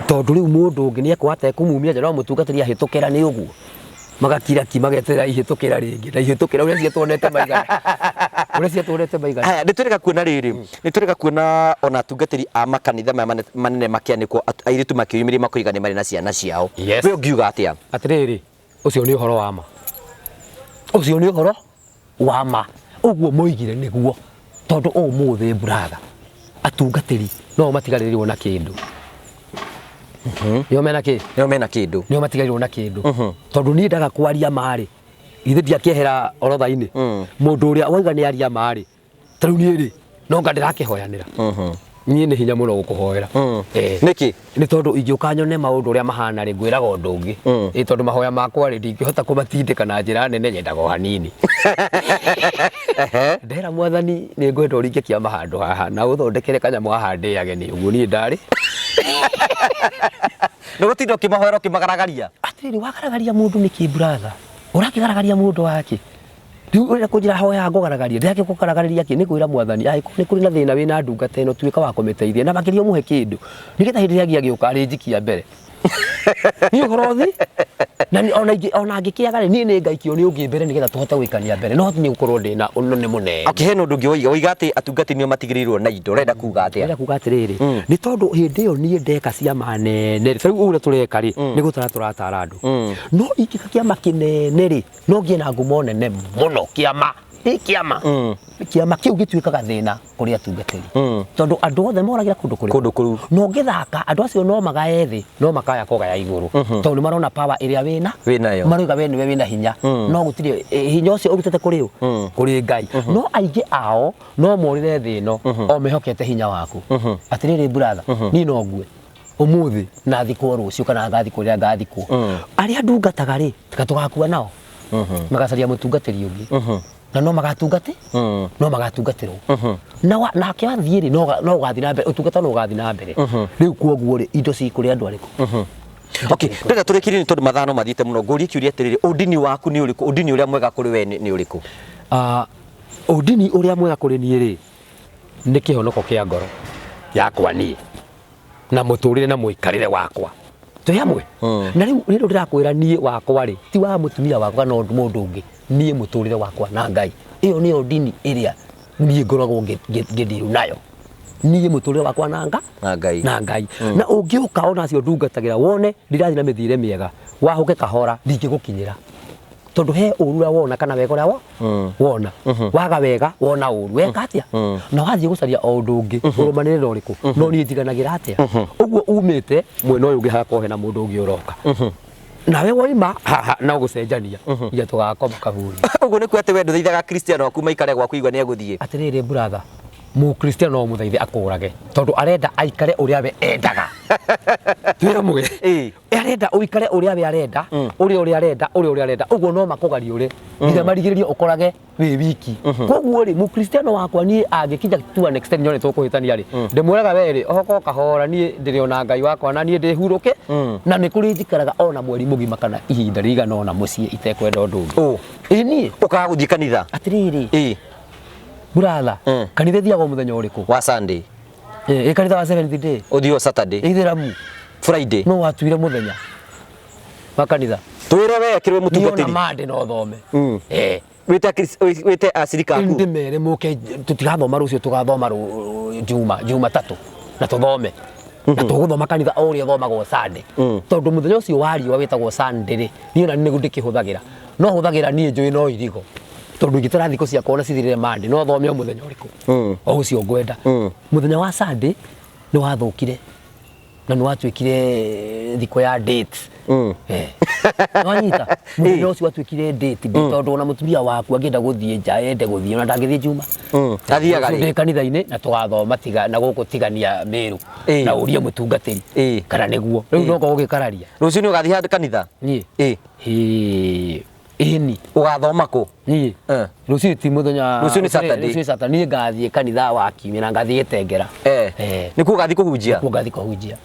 Tondũ rĩu mũndũ ũngĩ nĩ ekũhota atekũmumia nja no mũtungatĩri ahĩtũkĩra nĩ ũguo. Magakira ki mageterera ihĩtũkĩra rĩngĩ na ihĩtũkĩra ũrĩa ciatuonete maigana. Ũrĩa ciatuonete maigana. Haya, nĩ tũrĩga kuona rĩrĩ, nĩ tũrĩga kuona ona atungatĩri a makanitha maya manene makĩanĩkwo airĩtu makĩyumĩria makoiga nĩ marĩ na ciana ciao. Yes. We ũngiuga atĩa? Atĩrĩrĩ, ũcio nĩ ũhoro wa ma. Ũcio nĩ ũhoro wa ma. Ũguo moigire nĩguo. Tondũ ũmũthĩ brother, atungatĩri no matigarĩrwo na kĩndũ. Nĩo mena kĩ? Nĩo mena kĩndũ. Nĩo matigarĩrwo na kĩndũ. Tondũ niĩ ndaga kwaria ma rĩ, githĩ ndiakĩehera orotha-inĩ? Mũndũ ũrĩa wauga nĩ aria ma rĩ, ta rĩu niĩ rĩ, no anga ndĩrakĩhoyanĩra. Niĩ nĩ hinya mũno gũkũhoera. Nĩkĩ? Nĩ tondũ ingĩũka nyone maũndũ ũrĩa mahana rĩ, ngwĩraga ũndũ ũngĩ. Ĩ tondũ mahoya makwa rĩ, ndingĩhota kũmatindĩka na njĩra nene, nyendaga o hanini. Ndera mwathani nĩ ngwenda ũringe kĩama handũ haha na ũthondekere kanyamũ haha ndĩage nĩ ũguo niĩ ndarĩ. Nĩ gũtinda ũkĩmahoera ũkĩmagaragaria? Atĩrĩrĩ, wagaragaria mũndũ nĩkĩ brother? Ũrakĩgaragaria mũndũ wakĩ? Rĩu ũrenda kũnjĩra hoya ngũgaragarie, ndĩrakĩkũgaragaria kĩ? Nĩ kwĩra mwathani angĩkorwo nĩ kũrĩ na thĩna wĩna ndungata ĩno tuĩka wa kũmĩteithia na makĩria ũmũhe kĩndũ nĩgetha hĩndĩ ĩrĩa ĩngĩ agĩũka arĩnjikia mbere. Niĩ ũhoro ũthi na ona ingĩ ona angĩkĩaga rĩ niĩ nĩ ngaikio nĩ ũngĩ mbere nĩgetha tũhote gũikania mbere no niĩ gũkorwo ndĩna ũno nĩ mũnene. Okay, hena ũndũ ũngĩ woiga, woiga atĩ atungati nĩo matigĩrĩirwo na indo, ũrenda kuga atĩa? Ndĩrenda kuga atĩrĩrĩ, nĩ tondũ hĩndĩ ĩyo niĩ ndeka ciama nene rĩ, ta rĩu ũrĩa tũreka rĩ, nĩ gũtara tũratara andũ. No ingĩka kĩama kĩnene rĩ, no ngĩe na ngumo nene mũno kĩama ĩ kĩama kĩama kĩu gĩtuĩkaga thĩna kũrĩ atungatĩri tondũ andũ othe moragĩra kũndũ kũrĩkũ? Kũndũ kũu. Na ũngĩthaka andũ acio no magae thĩ no makaya kũgaya igũrũ tondũ nĩ marona power ĩrĩa wĩna Wĩnayo. maroiga we nĩwe wĩna hinya no gũtirĩ hinya ũcio ũrutĩte kũrĩ ũ? Kũrĩ Ngai. No aingĩ ao no morĩre thĩ ĩno o mehokete hinya waku. Atĩrĩrĩ brother, niĩ no ngue ũmũthĩ na thikwo rũciũ kana ngathikwo rĩrĩa ngathikwo. Arĩa ndungataga rĩ, tiga tũgakua nao magacaria mũtungatĩri ũngĩ na no magatungati no magatungatĩrwo na nake wathiĩ rĩ no no ũgathiĩ na mbere ũtungata no ũgathiĩ na mbere. Rĩu kwoguo rĩ, indo ci kũrĩ andũ arĩkũ? Okay, ndĩrenda tũrĩkĩrie nĩ tondũ mathaa no mathiĩte mũno. Ngũrie kĩũria atĩrĩrĩ, ũndini waku nĩ ũrĩkũ? Ũndini ũrĩa mwega kũrĩ we nĩ ũrĩkũ? Ũndini ũrĩa mwega kũrĩ niĩ rĩ, nĩ kĩhonoko kĩa ngoro yakwa niĩ na mũtũrĩre na mũikarĩre wakwa. Twĩ hamwe? Na rĩu rĩrĩ ndĩrakwĩra niĩ wakwa rĩ, ti wa mũtumia wakwa kana mũndũ ũngĩ, niĩ mũtũrĩre wakwa na Ngai. Ĩyo nĩyo ndini ĩrĩa niĩ ngoragwo ngĩndiru nayo. Niĩ mũtũrĩre wakwa na nga Na Ngai. Na Ngai. Na ũngĩũka ona acio ndungatagĩra wone ndirathiĩ na mĩthiĩre mĩega, wahũke kahora ndingĩgũkinyĩra. Tondũ he ũru ũrĩa wona kana wega ũrĩa wona. Waga wega wona ũru. Weka atĩa? Na wathiĩ gũcaria o ũndũ ũngĩ ũrũmanĩrĩra ũrĩkũ? No niĩ njiganagĩra atĩa? Ũguo umĩte mwena ũyũ ũngĩ hagakorwo hena mũndũ ũngĩ ũroka. Nawe woima haha no gũcenjania nginya tũgakoma kaburi. Ũguo nĩ kuga atĩ we ndũthaithaga Kristiano aku maikare gwaku igua nĩ egũthiĩ? Atĩrĩrĩ brother, Mũkristiano no ũmũthaithe akũrage tondũ arenda aikare ũrĩa we endaga. Twĩ hamwe? Arenda ũikare ũrĩa we arenda, ũrĩa ũrĩa arenda, ũrĩa ũrĩa arenda. Ũguo no makũgariũre nginya marigĩrĩrie ũkorage wĩ wiki. Koguo rĩ, Mũkristiano wakwa niĩ angĩkinya to an extent nyone tũkũhĩtania rĩ, ndĩmwĩraga we rĩ, ohoka o kahora niĩ ndĩrĩ ona Ngai wakwa na niĩ ndĩhurũke, na nĩ kũrĩ njikaraga ona mweri mũgima kana ihinda rĩigana ũna mũciĩ itekwenda ũndũ ũngĩ. Ĩ niĩ. Ũkaga gũthiĩ kanitha? Atĩrĩrĩ. Brother, kanitha ĩthiagwo mũthenya ũrĩkũ? Wa Sunday. Ĩ kanitha wa Seventh Day? Ũthiĩ o Saturday. Ithĩramu. Friday. No watuire mũthenya wa kanitha. Twĩre we kĩrĩ Niĩ ona mũtungatĩri. mande no thome. Wĩte wĩte acirika aku. Ndĩmere mũke tũtigathoma rũciũ, tũgathoma juma Jumatatũ na tũthome na tũgũthoma kanitha o ũrĩa ũthomagwo Sunday, tondũ mũthenya ũcio wa riũa wĩtagwo Sunday rĩ, niĩ ona nĩguo ndĩkĩhũthagĩra, no hũthagĩra niĩ njũĩ no irigo, tondũ ingĩtara thikũ ciakwa ona cithirĩre Monday, no thome o mũthenya ũrĩkũ o ũcio ngwenda. Mũthenya wa Sunday nĩ wathũkire na nĩ watuĩkire thikũ ya date. Wanyita mũthenya ũcio watuĩkire date tondũ ona mũtumia waku angĩenda gũthiĩ nja, ende gũthiĩ, ona ndangĩthiĩ juma. Athiaga rĩ? Ndĩ kanitha-inĩ na tũgathoma tiga na gũkũ tigania Mĩrũ na ũrie mũtungatĩri kana nĩguo rĩu no gũgĩkararia. Rũciũ nĩ ũgathiĩ handũ kanitha? Niĩ? Ĩĩ. Ĩĩ, ĩni. Ũgathoma kũ? Niĩ rũciũ ti mũthenya. Rũciũ nĩ Saturday. Rũciũ nĩ Saturday. Niĩ ngathiĩ kanitha wa kiumia na ngathiĩ Gĩtengera. Nĩkuo ũgathiĩ kũhunjia? Nĩkuo ngathiĩ kũhunjia.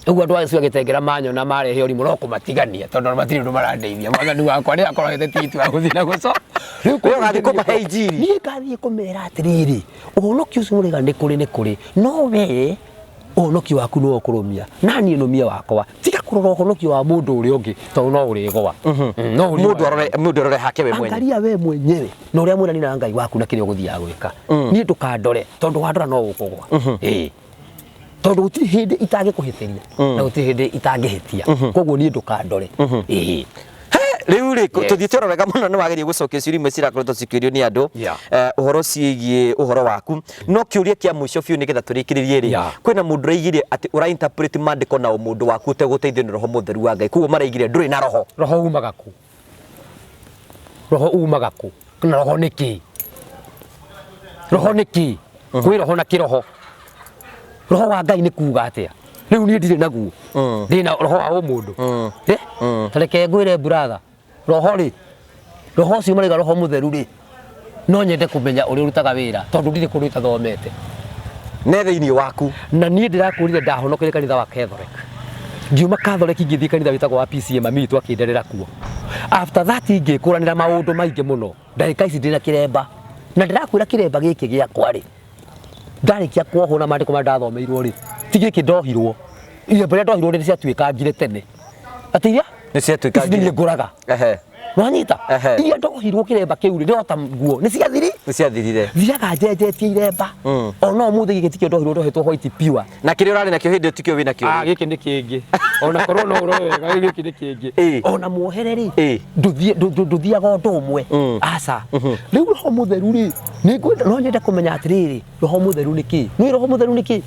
Ũguo andũ acio a Gĩtengera manyona marehe ũrimũ no kũmatigania, tondũ matirĩ ũndũ marandeithia. Mwathani wakwa nĩ akorwo ahete tigiti wa gũthiĩ na gũcoka. Rĩu We ũgathiĩ kũmahe injiri? Niĩ ngathiĩ kũmera atĩrĩrĩ, ũhonokio ũcio mũraiga nĩ kũrĩ nĩ kũrĩ, no we ũhonokio waku nĩwe ũkũrũmia, na niĩ nũmie wakwa. Tiga kũrora ũhonokio wa mũndũ ũrĩa ũngĩ, tondũ no ũrĩgwa. No ũrĩgwa. Mũndũ arore hake we mwene. Angalia we mwenyewe na ũrĩa mwĩranire na Ngai waku na kĩrĩa ũgũthiaga gwĩka. Niĩ ndũkandore, tondũ wandora no ũkũgwa. Ĩĩ. Tondũ gũtirĩ hĩndĩ itangĩkũhĩtĩria na gũtirĩ hĩndĩ itangĩhĩtia. Koguo niĩ ndũkandore. Ĩĩ. Rĩu rĩ, tũthiĩte oro wega mũno, nĩ wageria gũcokia ciũria imwe cirakoretwo cikĩũrio nĩ andũ ũhoro ciĩgiĩ ũhoro waku, no kĩũria kĩa mũico biũ nĩgetha tũrĩkĩrĩrie rĩ, kwĩna mũndũ ũraigire atĩ ũra interpret maandĩko na ũmũndũ waku ũtegũteithio nĩ Roho Mũtheru wa Ngai, koguo maraigire ndũrĩ na roho. Roho umaga kũ? Roho umaga kũ? Na roho nĩ kĩ? Roho nĩ kĩ? Kwĩ roho na kĩroho. Roho wa Ngai nĩ kuga atĩa? Rĩu niĩ ndirĩ naguo, ndĩ na roho wa ũmũndũ. Ta reke ngwĩre brother, roho rĩ, roho ũcio marauga roho mũtheru rĩ, no nyende kũmenya ũrĩa ũrutaga wĩra, tondũ ndirĩ kũndũ itathomete. Ne thĩinĩ waku. Na niĩ ndĩrakwĩrire ndahonokeire kanitha wa Catholic, ngiuma Catholic ngĩthiĩ kanitha wĩtagwo wa PCA, mami witũ akĩnderera kuo. After that ngĩkũranĩra maũndũ maingĩ mũno. Ndagĩka ici ndĩna kĩremba, na ndĩrakwĩra kĩremba gĩkĩ gĩakwa rĩ, ndarĩkia kuohwo na maandĩko marĩa ndathomeirwo rĩ, ti gĩkĩ ndohirwo, iremba iria ndohirwo nĩ ciatuĩkangire tene, atĩ iria Nĩ ciatuĩkangire. Ici nĩ niĩ ngũraga. Wanyita? Iria ndohirwo kĩremba kĩu rĩ, ndĩrota nguo nĩ ciathiri, Nĩ ciathirire. Thiaga njenjetie iremba. Ona ũmũthĩ gĩkĩ tikĩo ndohirwo, ndohetwo white pure. Na kĩrĩa ũrarĩ nakĩo hĩndĩ ĩyo tikĩo wĩ nakĩo Ah, rĩu. Gĩkĩ nĩ kĩngĩ, ona korwo no ũrore wega, gĩkĩ nĩ kĩngĩ. Ona muohere rĩ, ndũthiaga ũndũ ũmwe, aca. Rĩu roho mũtheru rĩ, nĩ ngwenda, no nyende kũmenya atĩrĩrĩ, roho mũtheru nĩ kĩ? Nĩ roho mũtheru nĩ kĩ?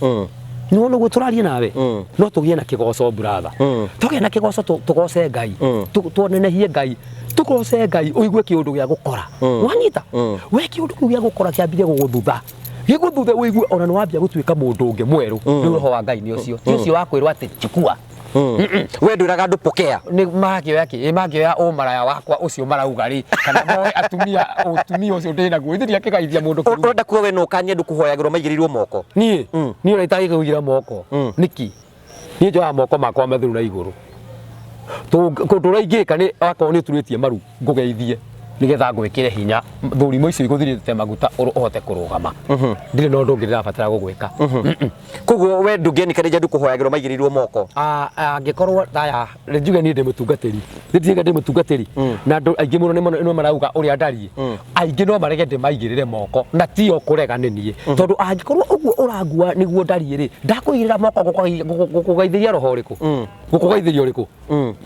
Nĩ wona ũguo tũraria nawe, no tũgĩe na kĩgoco, brother. Tũgĩe na kĩgoco, tũgoce Ngai, tuonenehie Ngai, tũgoce Ngai, ũigue kĩũndũ gĩa gũkora. Wanyita? We kĩũndũ kĩu gĩa gũkora kĩambire gũgũthutha, gĩgũthuthe, ũigue ona nĩ wambia gũtuĩka mũndũ ũngĩ mwerũ. Rĩu roho wa Ngai nĩ ũcio, ti ũcio wa kwĩrwo atĩ chukua. We ndwĩraga andũ pokea. Nĩ mangĩoya kĩ? Ĩ mangĩoya ũmaraya wakwa ũcio marauga rĩ, kana moe atumia, ũtumia ũcio ndĩ naguo, ithe ndiakĩgaithia mũndũ kĩrumi. Ũrenda kuga we no ũkanie andũ kũhoyagĩrwo maigĩrĩirwo moko? Niĩ ona itangĩkũigĩra moko. Nĩkĩ? Niĩ njoyaga moko makwa matheru na igũrũ. Kũndũ ũrĩa ingĩka nĩ akorwo nĩ ũturĩtie maru, ngũgeithie nĩgetha ngwĩkĩre hinya, thũrimo icio igũthirĩte maguta ũhote kũrũgama. Ndirĩ na ũndũ ũngĩ ndĩrabatara gũgwĩka. Koguo we ndũngĩanĩkanĩria andũ kũhoyagĩrwo maigĩrĩirwo moko? Angĩkorwo taya njuge niĩ ndĩ mũtungatĩri, nĩ ndĩ mũtungatĩri, na andũ aingĩ mũno nĩ marauga ũrĩa ndariĩ, aingĩ no marege ndĩmaigĩrĩre moko, na tio kũrega nĩ niĩ, tondũ angĩkorwo ũguo ũrangua nĩguo ndariĩ rĩ, ndakũigĩrĩra moko ngũkũgeithĩria roho ũrĩkũ? Ngũkũgeithĩria ũrĩkũ?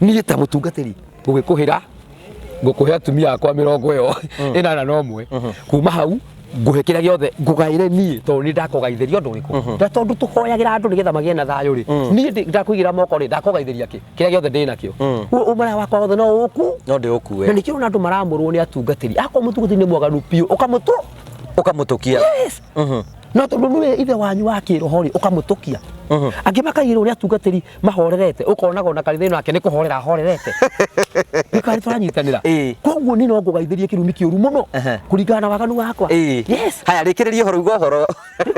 Niĩ ta mũtungatĩri ngũgĩkũhĩra, ngũkũhe atumia akwa 81, kuma hau ngũhe kĩrĩa gĩothe ngũgaĩre niĩ, tondũ nĩ ndakũgaithĩria ũndũ ũrĩkũ? Na tondũ tũhoyagĩra andũ nĩgetha magĩe na thayũ rĩ, niĩ ndakũigĩra moko rĩ, ndakũgaithĩria kĩ? Kĩrĩa gĩothe ndĩ nakĩo. Ũmaraya wakwa wothe no ũku No ndĩũkue. Na nĩkĩo ũrona andũ maramũrwo nĩ atungatĩri. Akorwo mũtungatĩri nĩ mwaganu biũ, ũkamũtũ Ũkamũtũkia. Yes. No tondũ nĩwe ithe wanyu wa kĩroho rĩ, ũkamũtũkia. Angĩ makaigĩrwo nĩ atungatĩri mahorerete, ũkonaga ona kanitha ĩno yake nĩ kũhorera ahorerete. Nĩkarĩ tũranyitanĩra. Koguo niĩ no ngũgaithĩrie kĩrumi kĩũru mũno kũringana na waganu wakwa. Yes. Haya, rĩkĩrĩria ũhoro, uga ũhoro.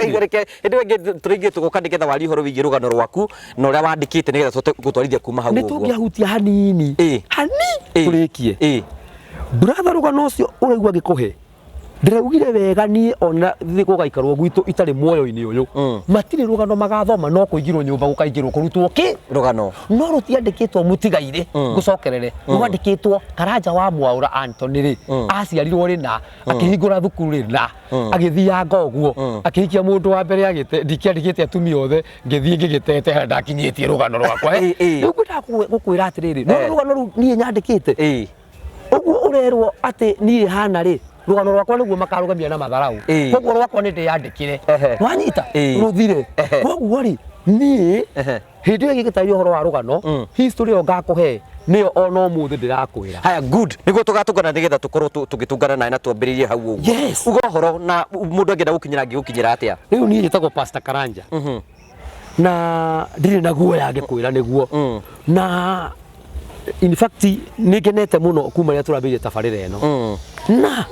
Igua reke hĩndĩ ĩyo ĩngĩ tũrĩngĩ tũgoka nĩgetha warie ũhoro wĩgiĩ rũgano rwaku na ũrĩa wandĩkĩte nĩgetha tũhote gũtwarithia kuma hau Nĩ ũguo. tũngĩahutia hanini. Hanini tũrĩkie. Brother, rũgano ũcio ũraigua ngĩkũhe. Ndĩraugire wega niĩ ona thĩ gũgaikarwo gwitũ itarĩ muoyo-inĩ ũyũ, matirĩ rũgano magathoma no kũingĩrwo nyũmba gũkaingĩrwo kũrutwo kĩ Rũgano. No rũtiandĩkĩtwo mũtigairĩ ngũcokerere, rwandĩkĩtwo Karanja wa Mwaũra Anthony rĩ, aciarirwo rĩ na akĩhingũra thukuru rĩ na agĩthianga ũguo, akĩhikia mũndũ wa mbere agĩte. Ndikĩandĩkĩte atumia othe, ngĩthiĩ ngĩgĩtete harĩa ndakinyĩtie rũgano rwakwa. Rĩu ngwendaga gũkwĩra atĩrĩrĩ, no rũgano rũu niĩ nyandĩkĩte ũguo ũrerwo atĩ niĩ hana rĩ, rũgano rwakwa nĩguo makarũgamia na matharau. Koguo rwakwa nĩ ndĩyandĩkĩre. Wanyita? Rũthire. Koguo rĩ, niĩ hĩndĩ ĩyo ĩgĩgĩtaria ũhoro wa rũgano, history ĩyo ngakũhe nĩyo ona ũmũthĩ ndĩrakwĩra. Haya, good, niguo tugatũngana nigetha tukorwo tũgĩtũngana nawe na twambĩrĩrie hau ũguo. Yes. Uga ũhoro na mũndũ angĩenda gũkinyĩra angĩgũkinyĩra atĩa? Rĩu niĩ njĩtagwo Pastor Karanja na ndirĩ na guoya ngĩkwĩra nĩguo, na in fact nĩ ngenete mũno kuma rĩrĩa tũrambĩrĩirie tabarĩra ĩno, na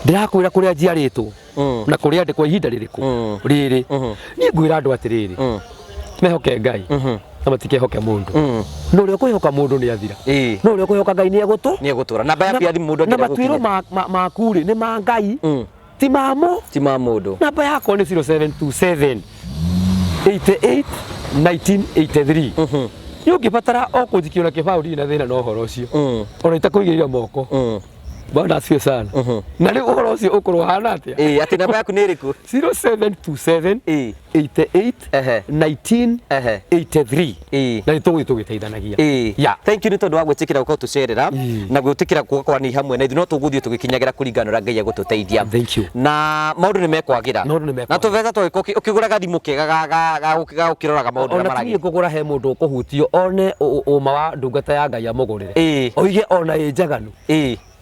ndĩrakwĩra kũrĩa njiarĩtwo na kũrĩa ndĩ kwa ihinda rĩrĩkũ rĩrĩ. Niĩ ngwĩra andũ atĩrĩrĩ, mehoke Ngai na matikehoke mũndũ. No ũrĩa ũkwĩhoka mũndũ nĩ athira, no ũrĩa ũkwĩhoka Ngai nĩ egũtũ Nĩ egũtũra. Namba yaku ya thimũ mũndũ na angĩenda matuĩro gũkinyĩra? maku rĩ, nĩ ma Ngai, ti mamo. Ti ma mũndũ. Namba yakwa nĩ 0727 88 1983. Nĩ ũngĩbatara o kũnjikia na kĩbaũ, ndirĩ na thĩna na ũhoro ũcio, ona itakũigĩrĩra moko. Bwana asifiwe sana. Na rĩu ũhoro ũcio ũkorwo ũhana atĩa? Atĩ namba yaku nĩ ĩrĩkũ? 0727 88 1983. Na nĩ tũgũthiĩ tũgĩteithanagia. Ya. Thank you nĩ tondũ wa gwĩtĩkĩra gũkorwo tũcerera na gwĩtĩkĩra gũkorwo ni hamwe na ithuĩ, no tũgũthiĩ tũgĩkinyagĩra kũringana na ũrĩa Ngai egũtũteithia. Thank you. Na maũndũ nĩ mekwagĩra. Maũndũ nĩ mekwagĩra. Na tũbeca twagĩkorwo ũkĩgũra gathimũ kega ga gũkĩroraga maũndũ ũrĩa Ona ti niĩ maragĩra. ngũgũra, he mũndũ ũkũhutio one ũma wa ndungata ya Ngai amũgũrĩre. Oige ona ĩ njaganu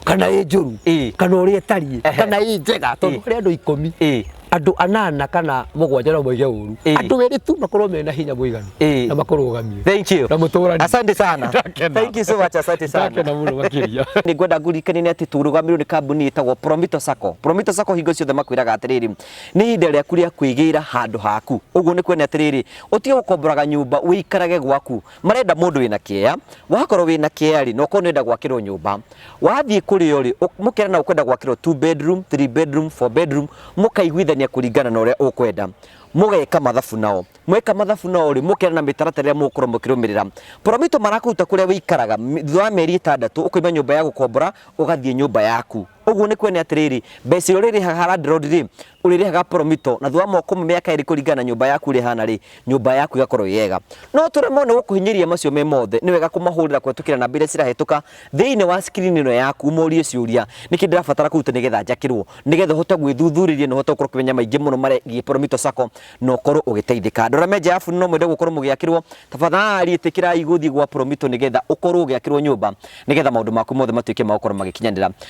kana ĩ njũru kana ũrĩa ĩtariĩ kana ĩ njega, tondũ harĩ andũ 10, andũ anana kana mũgwanja no moige ũru, andũ erĩ tu makorwo mena hinya mũiganu na makũrũgamie Thank you. na mũtũrani. Asante sana. Ndakena. Thank you so much, asante sana. Ndakena mũno makĩria. Nĩ ngwenda ngũririkanie nĩ atĩ tũrũgamĩrĩirwo nĩ kambuni ĩtagwo Promito Sacco. Promito Sacco hingo ciothe makwĩraga atĩrĩrĩ, nĩ ihinda rĩaku rĩa kwĩgĩra handũ haku. Ũguo nĩ kuona atĩrĩrĩ, ũtige gũkomboraga nyũmba, wĩikarage gwaku. Marenda mũndũ wĩna kĩea. Wakorwo wĩna kĩea rĩ, na ũkorwo nĩ ũrenda gwakĩrwo nyũmba, wathiĩ kũrĩ o rĩ, mũkerana ũkwenda gwakĩrwo 2 bedroom, 3 bedroom, 4 bedroom, mũkaiguithania kũringana na ũrĩa ũkwenda, mũgeka mathabu nao. Mweka mathabu nao rĩ, mũkerana mĩtaratara ĩrĩa mũgũkorwo mũkĩrũmĩrĩra. Promito marakũruta kũrĩa wĩikaraga thutha wa mĩeri 6, ũkoima nyũmba ya gũkombora ũgathiĩ nyũmba yaku. Ũguo nĩ kuona atĩrĩrĩ, mbeca iria ũrĩrĩhaga landlord rĩ, ũrĩrĩhaga Promito, na thutha wa mwaka ũmwe, mĩaka 2, kũringana na nyũmba yaku ũrĩa ĩhana rĩ, nyũmba yaku ĩgakorwo ĩ yega. No tũremwo nĩ gũkũhinyĩrĩria macio me mothe, nĩ wega kũmahũrĩra kũhetũkĩra namba iria cirahĩtũka thĩinĩ wa screen ĩno yaku, ũmorie ciũria, nĩkĩ ndĩrabatara kũruta nĩgetha njakĩrwo, nĩgetha ũhote gwĩthuthurĩria na ũhote gũkorwo ũkĩmenya maingĩ mũno maregiĩ Promito Sacco na ũkorwo ũgĩteithĩka. Andũ arĩa me nja ya bũrũri no mwende gũkorwo mũgĩakĩrwo, tafadhali ĩtĩkĩrai gũthiĩ gwa Promito nĩgetha ũkorwo ũgĩakĩrwo nyũmba, nĩgetha maũndũ maku mothe matuĩke ma gũkorwo magĩkinyanĩra.